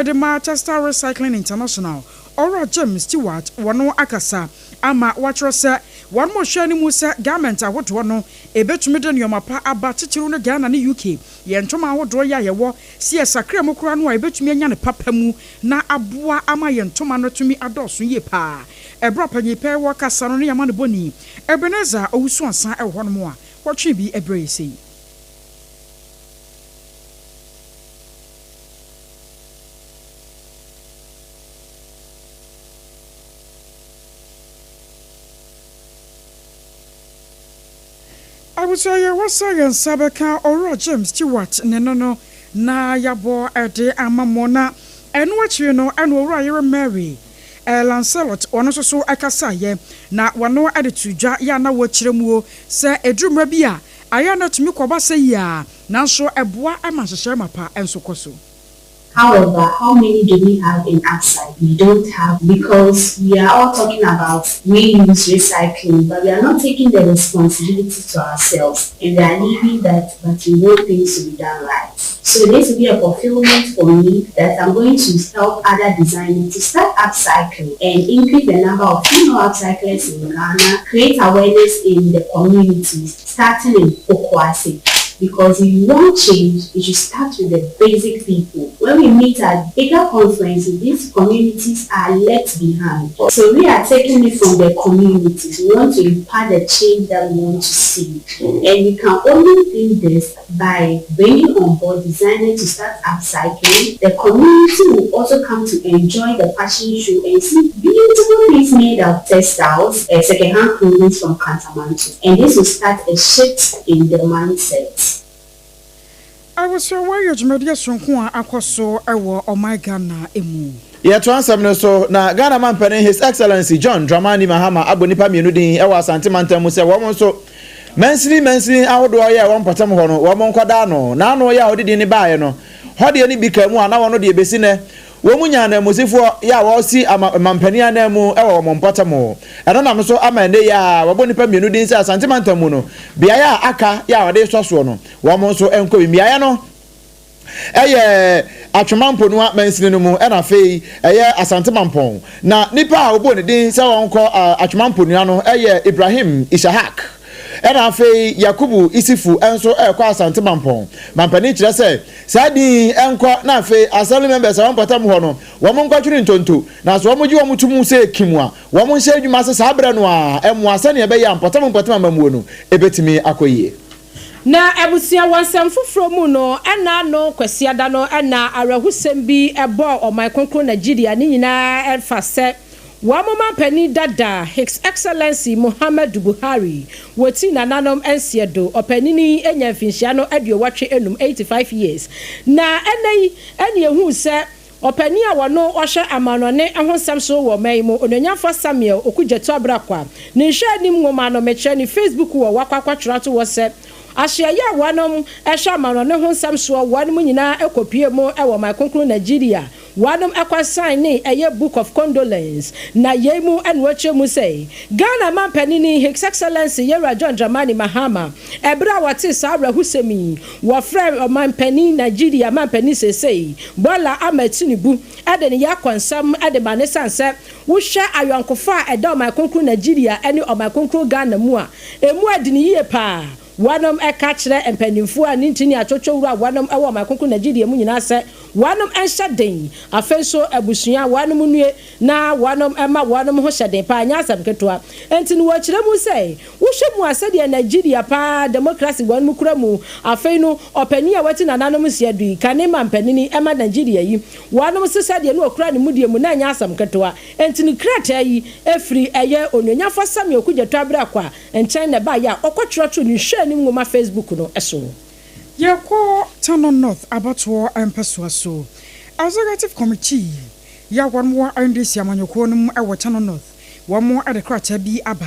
de ma Textile Recycling International, Owura James Stewart wɔno akasa ama wakyerɛ sɛ wɔn rehwɛ anim sɛ garment ahodoɔ no ɛbɛtumi de nnoɔma pa aba titiriw no Ghana ne UK yɛn ntoma ahodoɔ yi a yɛwɔ sɛ yɛsakra mu koraa no a yɛbɛtumi anya no papa mu na aboa ama yɛn ntoma no atumi adɔɔso yie paa. Ɛberɛ a panyin pa yi rekasa no ne yɛn amanebɔni Ebenezer Owusu-Ansah wɔ hɔnom a wɔtwee bi brɛɛ yɛn sei. Abusua yɛwɔ sɛ yɛn nsa bɛka Owura James Stewart ne no no na yɛabɔ de ama mo na ɛno akyiri no ɛna Owura yere Mary Lancelot ɔno nso so kasaeɛ na wɔno de too dwa yɛ a na wɔkyerɛ muo sɛ ɛduru mmerɛ bi a ayɛ a na ɛtumi kɔba sɛ yie ara nanso ɛboa ma nhyehyɛe mapa nso kɔ so. However, how many do we have in outside? We don't have because we are all talking about reuse, recycling, but we are not taking the responsibility to ourselves and we are leaving that, but we want things to be done right. So this will be a fulfillment for me that I'm going to help other designers to start upcycling and increase the number of female upcyclers in Ghana, create awareness in the communities, starting in Pokuase. Because if you want change, it should start with the basic people. When we meet at bigger conferences, these communities are left behind. So we are taking it from the communities. We want to impart the change that we want to see. And we can only do this by bringing on board designers to start upcycling. The community will also come to enjoy the fashion show and see beautiful things made of textiles, uh, second-hand clothing from Kantamanto. And this will start a shift in the mindset. Abusua wei yɛ dwumadie soronko a akɔ so wɔ ɔman Ghana mu. Yɛtoa nsɛm no so na Ghana Mampanin His Excellency John Dramani Mahama abɔ nnipa mmienu din wɔ Asante mantam mu sɛ wɔn nso mansini mansini ahodoɔ yɛ ɛwɔ mpɔtam hɔ no wɔn nkɔda ano. N'ano yɛ a ɔde din no baeɛ no hɔ deɛ no bi kaa mu a na wɔn deɛ bɛsi nnɛ wɔn nya ananmusifoɔ yɛ a wɔresi ama mampanin ananmu wɔ wɔn mpɔtam. Ɛno nam so ama ɛnnɛ yi a wɔabɔ nnipa mmienu din sɛ Asante mantam mu no beaeɛ a aka yɛ a wɔde resɔ soɔ no wɔn nso nkɔ bi. Mmeaeɛ no ɛyɛ Atwema Mponua mansini no mu ɛna afei ɛyɛ Asante Mampɔn. Na nipa a wɔbɔɔ ne din sɛ ɔnkɔ Atwema Mponua no ɛyɛ Ibrahim Ishahak. Ɛna afei Yakubu Isifu nso ɛrekɔ Asante Mampɔn. Mampanin kyerɛ sɛ saa din yi nkɔ na afei Assembly members a wɔn mpɔtam hɔ no wɔn nkɔtwere ntonto na sɛ wɔn gye wɔn to mu sɛ kim a wɔn nhyɛ adwuma ase saa berɛ no ara mmoa sɛnea ɛbɛyɛ a mpɔtam mpɔtam amammuo no ɛbɛtumi akɔ yie. Na abusua wɔ nsɛm foforɔ mu no, ɛna ano Kwasiada no na awerɛhosɛm bi bɔɔ ɔman kronkron Nigeria ne nyinaa ɛfa sɛ wɔn manpanin dada His Excellency Muhammadu Buhari wɔ ti nananom nseɛ do ɔpanini yi anya mfinhyia no aduowɔtwe enum, 85 years, na ɛnɛ yi ɛna yɛhuu sɛ Ɔpanin a ɔno ɔhwɛ amannɔne ho nsɛm so wɔ ɔman yi mu, Onuonyamfoɔ Samuel Okudzeto Ablakwa, ne nhwɛanim nwoma no mekyerɛ ne Facebook wɔ wakɔ akɔtwerɛ ato hɔ sɛ, Ahyeɛyɛ a wɔnom hwɛ amannɔne ho nsɛm soɔ wɔnom nyinaa kɔpue mu wɔ ɔman kronkron Nigeria, wɔnom kɔ sign ne ɛyɛ Book of Condolence na yei mu na wɔkyerɛ mu sɛ Ghana manpanini His Excellency Yewura John Dramani Mahama ɛberɛ a wɔtee saa awerɛhosɛm yi Wɔfrɛɛ ɔmanpanin Nigeria manpanin seesei, Bola Ahmed Tinubu de ne yɛ akɔnsam de ma no esiane sɛ wohwɛ ayɔnkofa a ɛda ɔman kronkron Nigeria ne ɔman kronkron Ghana mu a, emu adene yie paa. Wɔnom ka kyerɛ mpaninfoɔ a ne ntini atwotwo wura wɔnom wɔ ɔman kronkron Nigeria mu nyinaa sɛ wɔnom nhyɛ den, afei nso abusua wɔnom nnue na wɔnom mma wɔnom ho hyɛ den paa, ɛnyɛ asɛm ketewa. Enti no wɔkyerɛ mu sɛ, wohwɛ mu a sɛdeɛ Nigeria paa democracy wɔnom kura mu, afei no ɔpanin a wati nananom nsia du yi, kane mampanini ma Nigeria yi, wɔnom se sɛdeɛ na ɔkura ne mudie mu na ɛnyɛ asɛm ketewa. Enti no krataa yi firi ɛyɛ Onuonyamfoɔ Samuel Okudzeto Abrɛakwa Nkyɛn na ɛbaeɛ a ɔkɔtwerɛ too ne nhwɛanim nwoma Facebook no so. Yɛkɔ Tano North abatoɔ mpɛsoa so. Executive Committee yi a wɔn wɔ NDC amanyɔkuo no mu wɔ Tano North, wɔn de krataa bi aba.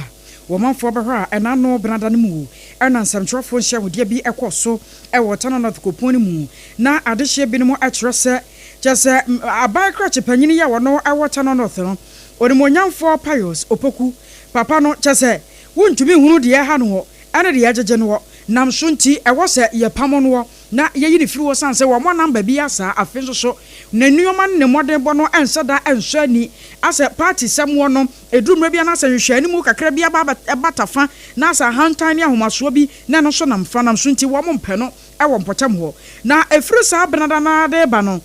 Wɔ manfoɔ bɛhwɛ a ɛna ano benada no mu na nsɛmtwerɛfoɔ nhyiamudeɛ bi kɔɔ so wɔ Tano North kuropɔn no mu. Na adehyeɛ binom kyerɛ sɛ, kyerɛ sɛ aban krakye panyin yi a ɔno wɔ Tano North no, Onimuonyamfoɔ Pius Opoku, Papa no, kyerɛ sɛ, wontumi nhunu deɛ ɛha noɔ ne deɛ ɛgyegye noɔ, nam so nti ɛwɔ sɛ yɛpamo noɔ na yɛyi no firi hɔ sane sɛ wammɔ namba biara saa, afei nso so ne nnoɔma ne ne mmɔdenbɔ no nhyɛ da nsɔ ani, asɛ party sɛm wɔ no, ɛduru mmerɛ bi a na asɛ nhwehwɛanimu kakra bi aba abɛbata fa, na asɛ ahantan ne ahomasoɔ bi na ɛno nso nam fa, nam so nti wɔmpɛ no wɔ mpɔtam hɔ. Na ɛfiri saa benada no ara de reba no,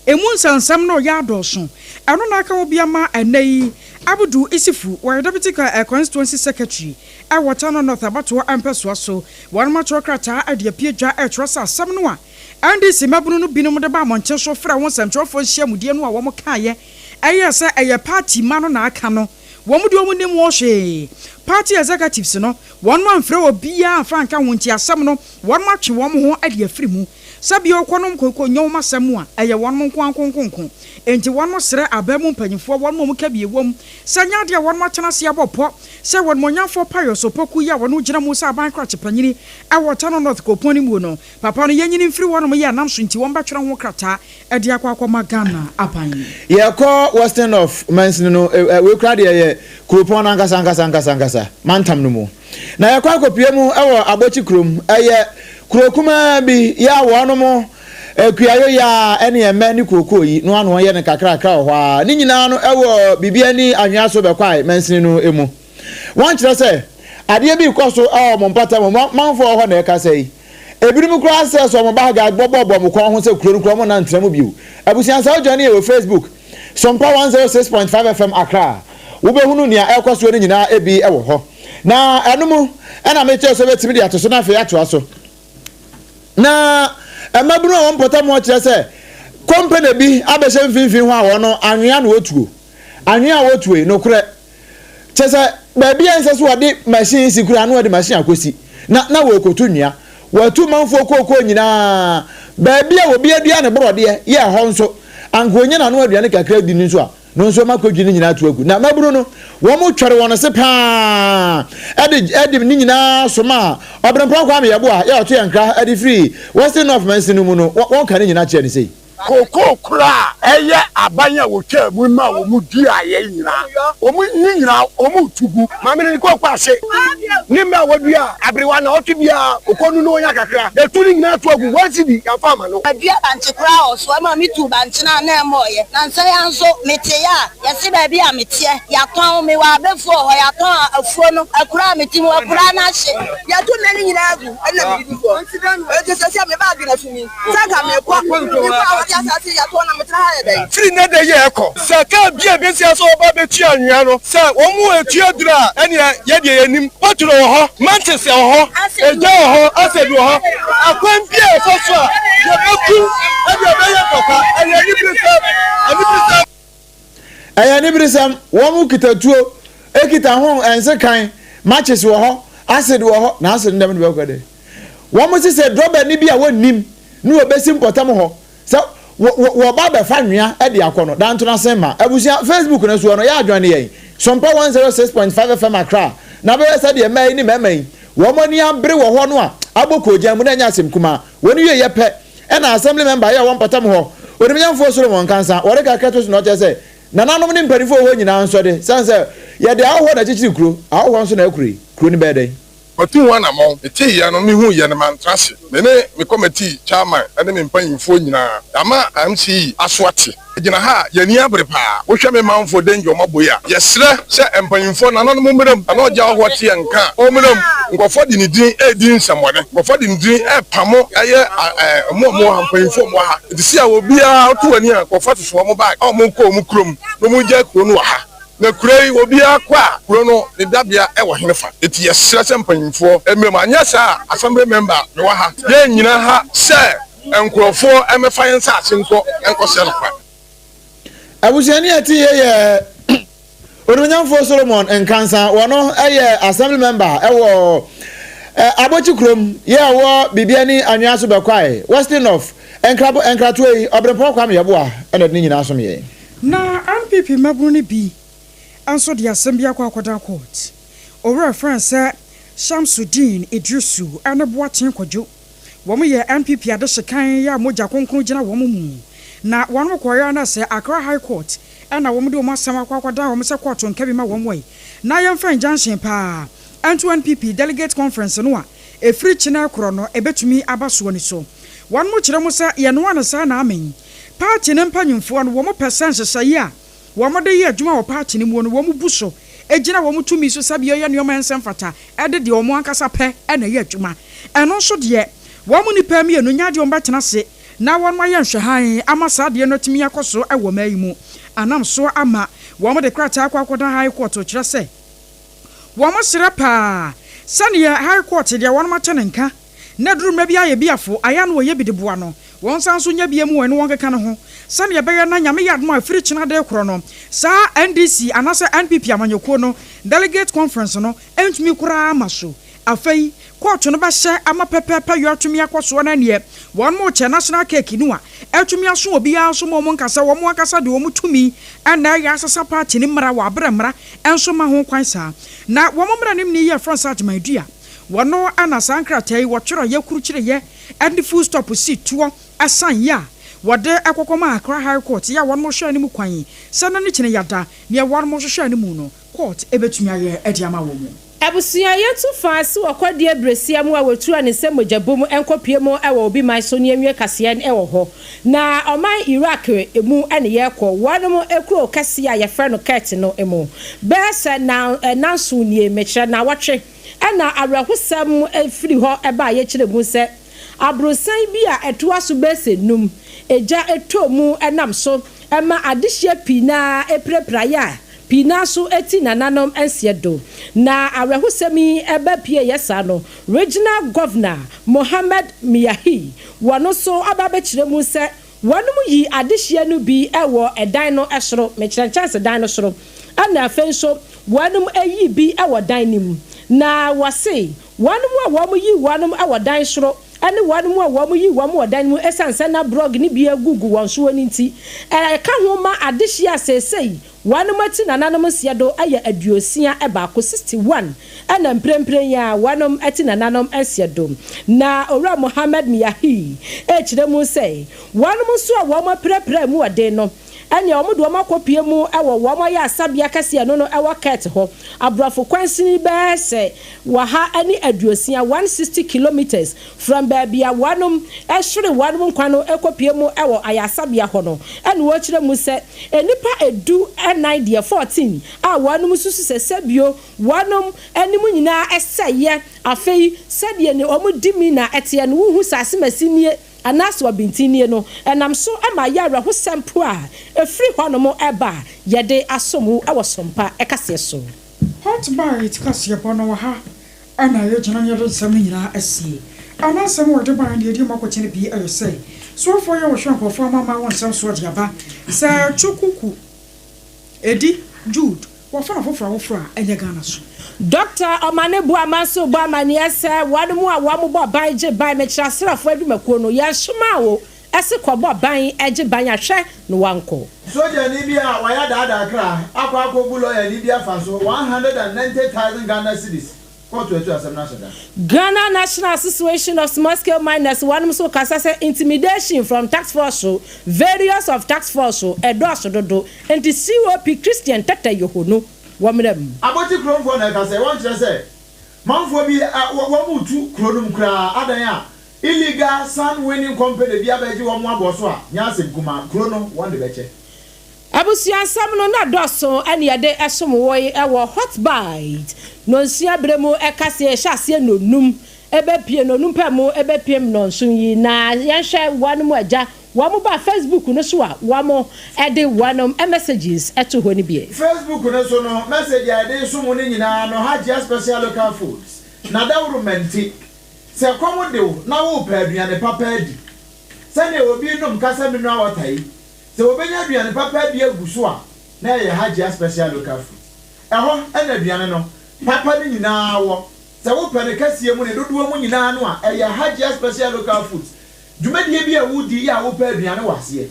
Emu nsɛnsɛm no reyɛ adɔɔso. Ɛno na aka ho bi ama ɛnnɛ yi Abdul Issifu, wɔyɛ Deputy Constituency Secretary wɔ Tano North abatoɔ mpɛsoa so. Wɔnom atwerɛ krataa de apue dwa rekyerɛ sɛ asɛm no a NDC mmabunu no binom de ba mmɔnten so frɛ ho nsɛntwerɛfoɔ nhyiamudie no a wɔn kaeɛ ɛyɛ sɛ ɛyɛ party mma no na aka no, wɔn deɛ wɔn nnim ho hwee. Party executives no, wɔnom amfrɛ obiara amfa anka ho nti asɛm no wɔnom atwe wɔn ho de afiri mu. Sɛ bio kɔnom koko nyɛ wɔn asɛm a, ɛyɛ wɔnom nko ara nkonkonko. Enti wɔnom srɛ aban mu mpanyimfoɔ, wɔnom a wɔka bi wom, sɛ nyɛ adeɛ a wɔnom atena ase abɔ pɔ sɛ wɔnimonyamfoɔ Pius Opoku yi a wɔno gyina mu sɛ aban krakye panyini wɔ Tano North kuropɔn no mu no, papa no yɛnyini mfiri wɔnom yɛ ɛnam so nti wɔn bɛtwerɛ ho krataa de akɔ akɔma Ghana aban. Yɛkɔ Western North mansini no, wei koraa deɛ ɛyɛ kuropɔn no ankasa ankasa ankasa ankasa, mantam no mu. Na yɛkɔ akɔpue mu wɔ Abɔkyi kurom. Ɛyɛ kuro kumaa bi yɛ a wɔnom kuayɔ yi ara ɛne ɛmɛ ne kookoo yi no ano yɛ no kakrakra wɔ hɔ ara. Ne nyinaa no ɛwɔ biribi ani anwea so bɛkwae mansini no mu. Wɔn kyerɛ sɛ adeɛ bi rekɔ so wɔ wɔn mpɔtam hɔ, manfoɔ wɔ hɔ na ɛkasa yi. Ebinom koraa sɛ sɛ wɔn bag bɔbɔbɔ wɔn kɔn ho sɛ kuro no koraa wɔn nna ntena mu bio. Abusua sɛ wo join yɛ wɔ Facebook, Sompa 106.5 FM Accra a, wobɛhunu nea ɛrekɔ soɔ no nyinaa bi wɔ hɔ. Na ɛno mu na mekyerɛ sɛ wobɛtumi de ato so na afei atoa so. Na mmabunu a wɔn mpɔtam hɔ kyerɛ sɛ kɔmpene bi abɛhyɛ mfimfini hɔ a wɔn anwea na wɔtuo. Anwea a wɔtuo yi, nokorɛ, kyerɛ sɛ baabi a ɛnsɛ sɛ wɔde machine si koraa na wɔde machine akɔsi na na wɔrekɔtu nnua. Wɔatu manfoɔ kookoo nyinaa. Baabi a obi adua ne borɔdeɛ yɛ ɛhɔ nso, anka ɔnya n'ano aduane kakra di no nso a, no nso wɔn akɔdwiri ne nyinaa ato agu. Na mmabunu no, wɔtwɛre wɔn se pa ara de de ne nyinaa somaa Ɔberempɔn Kwame Yeboah a ɔto yɛn nkra de firi Western North mansin no mu no, wɔka ne nyinaa kyerɛɛ no sei. Kookoo koro a ɛyɛ aban a wɔtwaa mu maa wɔn duaeɛ nyinaa, wɔn ne nyinaa wɔretu gu. Maame no ne kookoo ase ne mmɛ a wɔdua aberewa nnawɔtwe biara ɔkɔnu na ɔnya kakra. Yɛtu ne nyinaa to agu, one cedi yɛamfa amma no. Madua bankye koraa wɔ so, ɛma metuu bankye no a na ɛmmɔeɛ. Nansa yi ara nso, meteeɛ a, yɛse baabi a meteɛ, yɛatɔn, mewɔ abɛfuo wɔ hɔ, yɛatɔn afuo no, akuraa a mete mu, akuraa no ahye. Yɛto mmɛ no nyinaa gu, ɛnna medidi fam. Enti seesei me baage na fi mi. Sɛ anka mekɔ, mekɔ a wɔde asase yi ato hɔ na metena ha yɛ dɛn? Firi nnɛ da yi a ɛkɔ, sɛ kaa bi a ɛbɛsi ha sɛ wɔba abɛtua anwea no, sɛ wɔn mu ɛtua duru a, ɛnneɛ yɛ deɛ yɛnnim. Pɔturo wɔ hɔ, mantis wɔ hɔ, egya wɔ hɔ, asɛbi wɔ hɔ. Akwan bi a ɛfa so a yɛbɛku ɛde ɛbɛyɛ ntɔkwa, ɛyɛ aniberesɛm, aniberesɛm. Ɛyɛ aniberesɛm, wɔn kita tuo, kita ho nsekan, matches wɔ hɔ, acid wɔ hɔ, na acid no dɛm de bɛkɔ dɛ. Wɔn se sɛ drɔbani bi a wɔnnim ne wɔbɛsi mpɔtam hɔ sɛ wɔba abɛfa nwea de akɔ no, danto no asen ma. Abusua, Facebook no soɔ no, yɛ adwene ne yɛn. Sompa 106.5 FM Accra na bɛyɛ sɛdeɛ mmaa yi ne mmarima yi wɔn ani abere wɔ hɔ no a abɔ koogyan mu na ɛnyɛ asɛm kumaa. Wɔn wieɛ pɛ ɛna Assembly member yɛ wɔ mpɔtam hɔ, Onimnyamfoɔ Solomon Nkansah, wɔde kakra to so na ɔkyerɛ sɛ nananom ne mpanimfoɔ wɔ hɔ nyinaa nsɔ de, sane sɛ yɛde ahɔhoɔ na akyekyere kuro, ahɔhoɔ nso na akure kuro no bɛyɛ dɛn? Matu ho anammɔn. Meteeɛ no, mehuiɛ no, mantra ase. Me ne me kɔmɛtii chairman ne me mpanyimfoɔ nyinaa, yɛama MC aso ate. Yɛgyina ha a, yɛn ani abere paa. Wohwɛ me manfoɔ danger wɔn abɔ yi a, yɛsrɛ sɛ mpanyimfoɔ, nananom mmra mu. Nana Ɔgya Ɔhoɔ te yɛn nka a, ɔmmra mu. Nkurɔfoɔ de ne din redi nsɛmmɔne. Nkurɔfoɔ de ne din repamo ɛyɛ wɔn a wɔwɔ ha, mpanyimfoɔ a wɔwɔ ha. Nti sei a obiara woto w'ani a, nkurɔfoɔ atoto wɔn bag a wɔrekɔ wɔn kurom na wɔregyae kuro no wɔ ha. Na kuro yi, obiara kɔ a, kuro no ne dabea wɔ henefa? Enti yɛsrɛ sɛ mpanyimfoɔ mmra mu, anyɛ saa a, Assembly member a mewɔ ha, yɛnnyina ha sɛ nkurɔfoɔ mmɛfa yɛn nsase nkɔ nkɔsɛe no kwa. Abusuani a ɛte yie yɛ Onuonyamfoɔ Solomon Nkansah. Wɔno yɛ Assembly member wɔ Abɔkyi kurom yɛ ɛwɔ Bibiani Anwea so Bɛkwae, Western North. Nkrabo nkratoɔ yi, Ɔberempɔn Kwame Yeboah na ɛde ne nyinaa som yɛn. Na NPP mmabunu no bi nso de asɛm bi akɔ akɔda court. Owura a wɔfrɛ no sɛ Shamsudeen Iddrisu ne Boateng Kwadwo, wɔn yɛ NPP adehyekan a mogya kronkron gyina wɔn mu. Na wɔn kɔeɛ ara na sɛ Accra High Court na wɔn de wɔn asɛm akɔ akɔda wɔn sɛ kɔɔto nka bi ma wɔn ɛ. Na yɛmfa injunction paa nto NPP delegate conference no a ɛfiri kyena rekorɔ no ɛbɛtumi aba soɔ no so. Wɔn kyerɛ mu sɛ yɛnoa no saa na amen. Party no mpanyimfoɔ no, wɔpɛ sɛ nhyehyɛeɛ a wɔde yɛ adwuma wɔ party no muo no, wɔbu so gyina wɔn tumi so sɛdeɛ ɛyɛ nneɛma a ɛnsɛ mfata de deɛ wɔn ankasa pɛ na ɛyɛ adwuma. Ɛno nso deɛ, wɔn nnipa mmienu nyɛ adeɛ a wɔbɛtena ase na wɔayɛ nhwɛhan ama saa adeɛ no atumi akɔ so wɔ ɔman yi mu. Anam so ama wɔde krataa akɔ akɔda High Court kyerɛ sɛ wɔsrɛ paa sɛdeɛ High Court deɛ wɔate ne nka Na duru mmerɛ bi ayɛ biafo, ayɛ a na wɔyɛ bi de boa no, wɔn nsa nso nya bi mu ɛne wɔn keka no ho, sɛdeɛ ɛbɛyɛ na Nyame yɛ adom a ɛfiri kyena de rekorɔ no, saa NDC anaasɛ NPP amanyɔkuo no Delegate Conference no ntumi koraa ma so. Afei, kɔɔto no bɛhyɛ ama pɛpɛɛpɛ yɔ atumi akɔ soɔ na ɛneɛ wɔn rekyɛ National Cake no a atumi aso obiara nso ma wɔn nka sɛ wɔn ankasa de wɔn tumi na ɛyɛ asesa party no mmara wɔ aberɛ mmara nso mma ho kwan saa. Na wɔn mmaranimni yi a yɛfrɛ no sɛ Agyemang Duah Wɔno na saa nkrataa yi wɔtwerɛeɛ, kurukyireeɛ de full stop si toɔ san yɛ a wɔde kɔkɔ maa Accra High Court yɛ a wɔnom hwɛ anim kwan sɛ na ne kyene yada neɛ wɔnom hwehwɛ anim no court bɛtumi ayɛ de ama wɔn. Abusua yɛtu fa si wɔ kɔdeɛ bresia mu a wɔtua ne sɛ mogya bom nkɔpue mu wɔ obi man so ne yɛnwie kaseɛ no wɔ hɔ. Na ɔman Iraq mu ne yɛrekɔ wɔnom kuro kɛseɛ a yɛfrɛ no Kert no mu. Bɛyɛ sɛ nanson nie, mekyerɛ naawɔtwe. Ɛnna awerɛhosɛm firi hɔ ba a yɛkyerɛ mu sɛ aborosan bi a ɛtoa so bɛyɛ sɛ num, egya tɔɔ mu nam so ma adehyeɛ pii no ara pirapiraeɛ a pii no ara nso ti nananom nseɛ do. Na awerɛhosɛm yi ba pieeɛ saa no, Regional Governor Mohammed Miyahi wɔ no nso aba abɛkyerɛ mu sɛ Wɔnom yii adehyeɛ no bi wɔ dan no soro, mekyerɛ nkyɛnsedan no soro, ɛna afei nso wɔnom yii bi wɔ dan no mu. Na wɔse, wɔnom a wɔn yii wɔnom wɔ dan soro ne wɔnom a wɔn yii wɔn wɔ dan no mu esiane sɛ na brɔg no bi agugu wɔn soɔ no nti, ɛka ho ma adehyeɛ a seesei Wɔnom akyi nananom nseɛ do yɛ aduosia baako, 61, ɛna mprempren yi ara wɔnom akyi nananom nseɛ do. Na Owura Mohammed Miahi rekyerɛ mu sɛ, wɔnom nso a wɔn apirapira mu ɔden no, ɛneɛ wɔn de wɔn akɔpue mu wɔ wɔn ayaresabea kɛseɛ ɛno no ɛwɔ Kert hɔ, aborɔfo kwansini bɛyɛ sɛ wɔha ne aduosia, 160 kilometres, from baabi a wɔnom hwere wɔnom nkwa no kɔpue mu wɔ ayaresabea hɔ no, ɛna wɔrekyerɛ mu sɛ nnipa du nan deɛ, 14, a wɔnom susu sɛ sɛbio wɔnom anim nyinaa sɛeɛ, afei sɛdeɛ ne wɔn di mi na ɛteɛ no wonhu sɛ asemasi nie anaasɛ ɔbenten nie no, ɛnam so ma ayɛ awerɛhosɛm po a ɛfiri hɔnom reba a yɛde asom wo wɔ Sompa kaseɛ so. Hot Bite kaseɛbɔ no wɔ ha na yɛgyina na yɛde nsɛm no nyinaa asie. Ɛno nsɛm a wɔde baeɛ no deɛ ɛdi mu akotene pii yɛ sɛ, soafoɔ yi a wɔhwɛ nkurɔfoɔ amanaman wɔ nsɛm soɔ de aba sɛ Chukwuku Edi Jude wɔfa no foforɔ awoforɔ a ɛnyɛ Ghana so. Dɔkta Omane Boamah nso rebɔ amaneɛ sɛ wɔn a wɔbɔ ban gye ban, mekyerɛ asraafoɔ adwumakuo no, yɛnsomaa wo se kɔbɔ ban gye ban a hwɛ na woankɔ. Sogyani bi a wayɛ adaadaa kra akɔ akɔbu lɔyani bi afa so 190,000 Ghana cedis kɔɔto atu asɛm no ahyɛ da. Ghana National Association of Small Scale Miners wɔnom nso kasa sɛ intimidation from task force various of task force ɛdɔɔso dodo nti COP Christian Tetteh Yohuno wɔmmra mu. Abɔkye kuromfoɔ na ɛkasa yi, wɔnkyerɛ sɛ. Manfoɔ bi a wɔn retu kuro no mu koraa adan a illegal sand winning company bi abɛgye wɔn abɔ so a nyɛ asɛm kumaa, kuro no wɔn de bɛkyɛ. Abusuansɛm no na dɔɔso ɛne yɛde som wo yi wɔ Hot Bite nɔnsia berɛ mu kaseɛ yɛhyɛ aseɛ nɔnum ɛbɛpue nɔnum pɛ mu ɛbɛpiem nɔnson yi na yɛnhwɛ wɔnom agya wɔn ba Facebook no so a wɔn de wɔnom messages to hɔ no bi. Facebook no so no message a yɛde resom wo no nyinaa no Hajia Special Local Foods na dawuroma nti sɛ kɔm de wo na worepɛ aduane papa adi sɛdeɛ obi renom kasa mineral water yi Sɛ wɔbɛnya aduane papa adi agu so a, na ɛyɛ Hajia Special Local Foods. Ɛhɔ na aduane no papa no nyinaa wɔ. Sɛ wopɛ ne kɛseɛ mu ne dodoɔ mu nyinaa no a, ɛyɛ Hajia Special Local Foods. Dwumadie bi a woredi yɛ a wopɛ aduane wɔ aseɛ.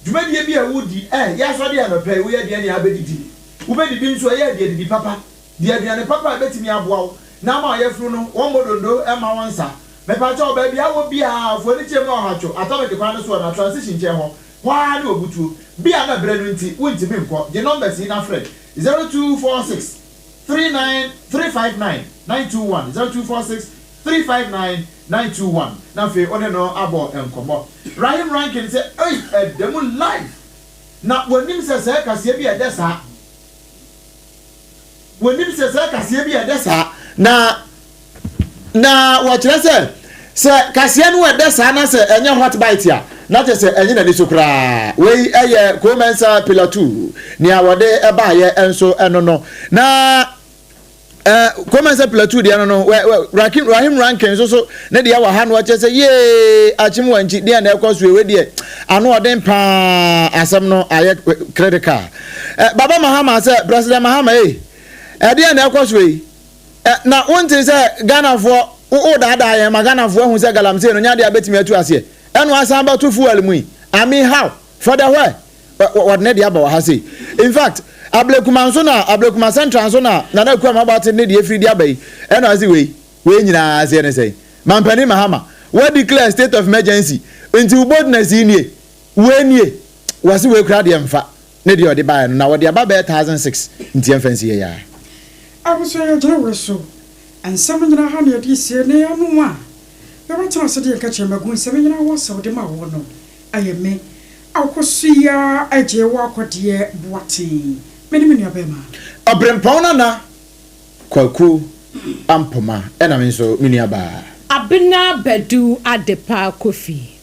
Dwumadie bi a woredi ɛ yɛ asɔdeɛ anɔpa yi, woyɛ aduane a wobɛdidi. Wobɛdidi nso a, ɛyɛ a di adidi papa. Di aduane papa a ɛbɛtumi aboa wo na ama ɔyafunu no wɔmmɔ donno mma wo nsa. Mepakyɛw, baabi a wɔ biara, fo ani kyerɛ mu Ɔhatwo, Atomic kwan no so anaa Transition nkyɛn hɔ, hɔ ara ne Obutuo. Bi a na berɛ no nti wontumi nkɔ, gye numbers yi na frɛ, 0246 39 359 921, 0246 359 921, na afei wo ne no abɔ nkɔmmɔ. Rahim Rankin sɛ, Ei, ɛda mu live! Na wɔnim sɛ sɛɛ kaseɛ bi a ɛdɛ saa. Wɔnim sɛ saa kaseɛ bi a ɛdɛ saa na na wɔkyerɛ sɛ sɛ kaseɛ no ɛdɛ saa na sɛ ɛnyɛ hot bite a na kyerɛ sɛ ɛnye n'ani so koraa. Wei ɛyɛ Komensa Pilatu nea wɔde ɛbaayɛ nso ɛno no na ɛɛ Komensa Pilatu deɛ no no wɛ wɛ Rakim Rahim Rankin nso so ne deɛ wɔ ha no ɔkyerɛ sɛ yee akyem wɔ nkyi deɛ na ɛkɔ so ewe deɛ ano ɔden paa asɛm no ayɛ critical. Eh, Baba Mahama sɛ President Mahama ei, ɛdeɛn na ɛkɔ so yi? Eh, na wonte sɛ Ghanafoɔ wodaadaa yɛn ma Ghanafoɔ ahu sɛ galamsey no nyɛ adeɛ a bɛtumi atu aseɛ ɛna wasan bɛto fuel mu yi? I mean how? For the where? Wɔde ne deɛ aba wɔ ha sei. In fact, Ablekuma nso na Ablekuma Central nso na Nana Akua Mabate ne deɛ firi de aba yi ɛna ɔse wei wei nyinaa aseɛ ne sɛn? Mampanin Mahama, wa declare state of emergency nti wo boldness yi nie? Wei nie? Wɔse wei koraa deɛ mfa. Ne deɛ ɔde baeɛ no na wɔde aba bɛyɛ 1006 nti yɛmfa nsi yɛ yaa. Abusua yɛgyina wei so nsɛm nyinaa ha na yɛde sie ne ano a yɛbɛtena ase de yɛn kɛkyerɛma gu nsɛm nyinaa wɔ sɛ wode ma woɔ no ɛyɛ me a wokɔ so yi ara gyee wo akɔdeɛ Boateng me ne me nua bɛɛma. Ɔbrempɔn Nana Kwaku Ampoma ɛna me nso me nua baa. Abena Badu Adepa Kofi.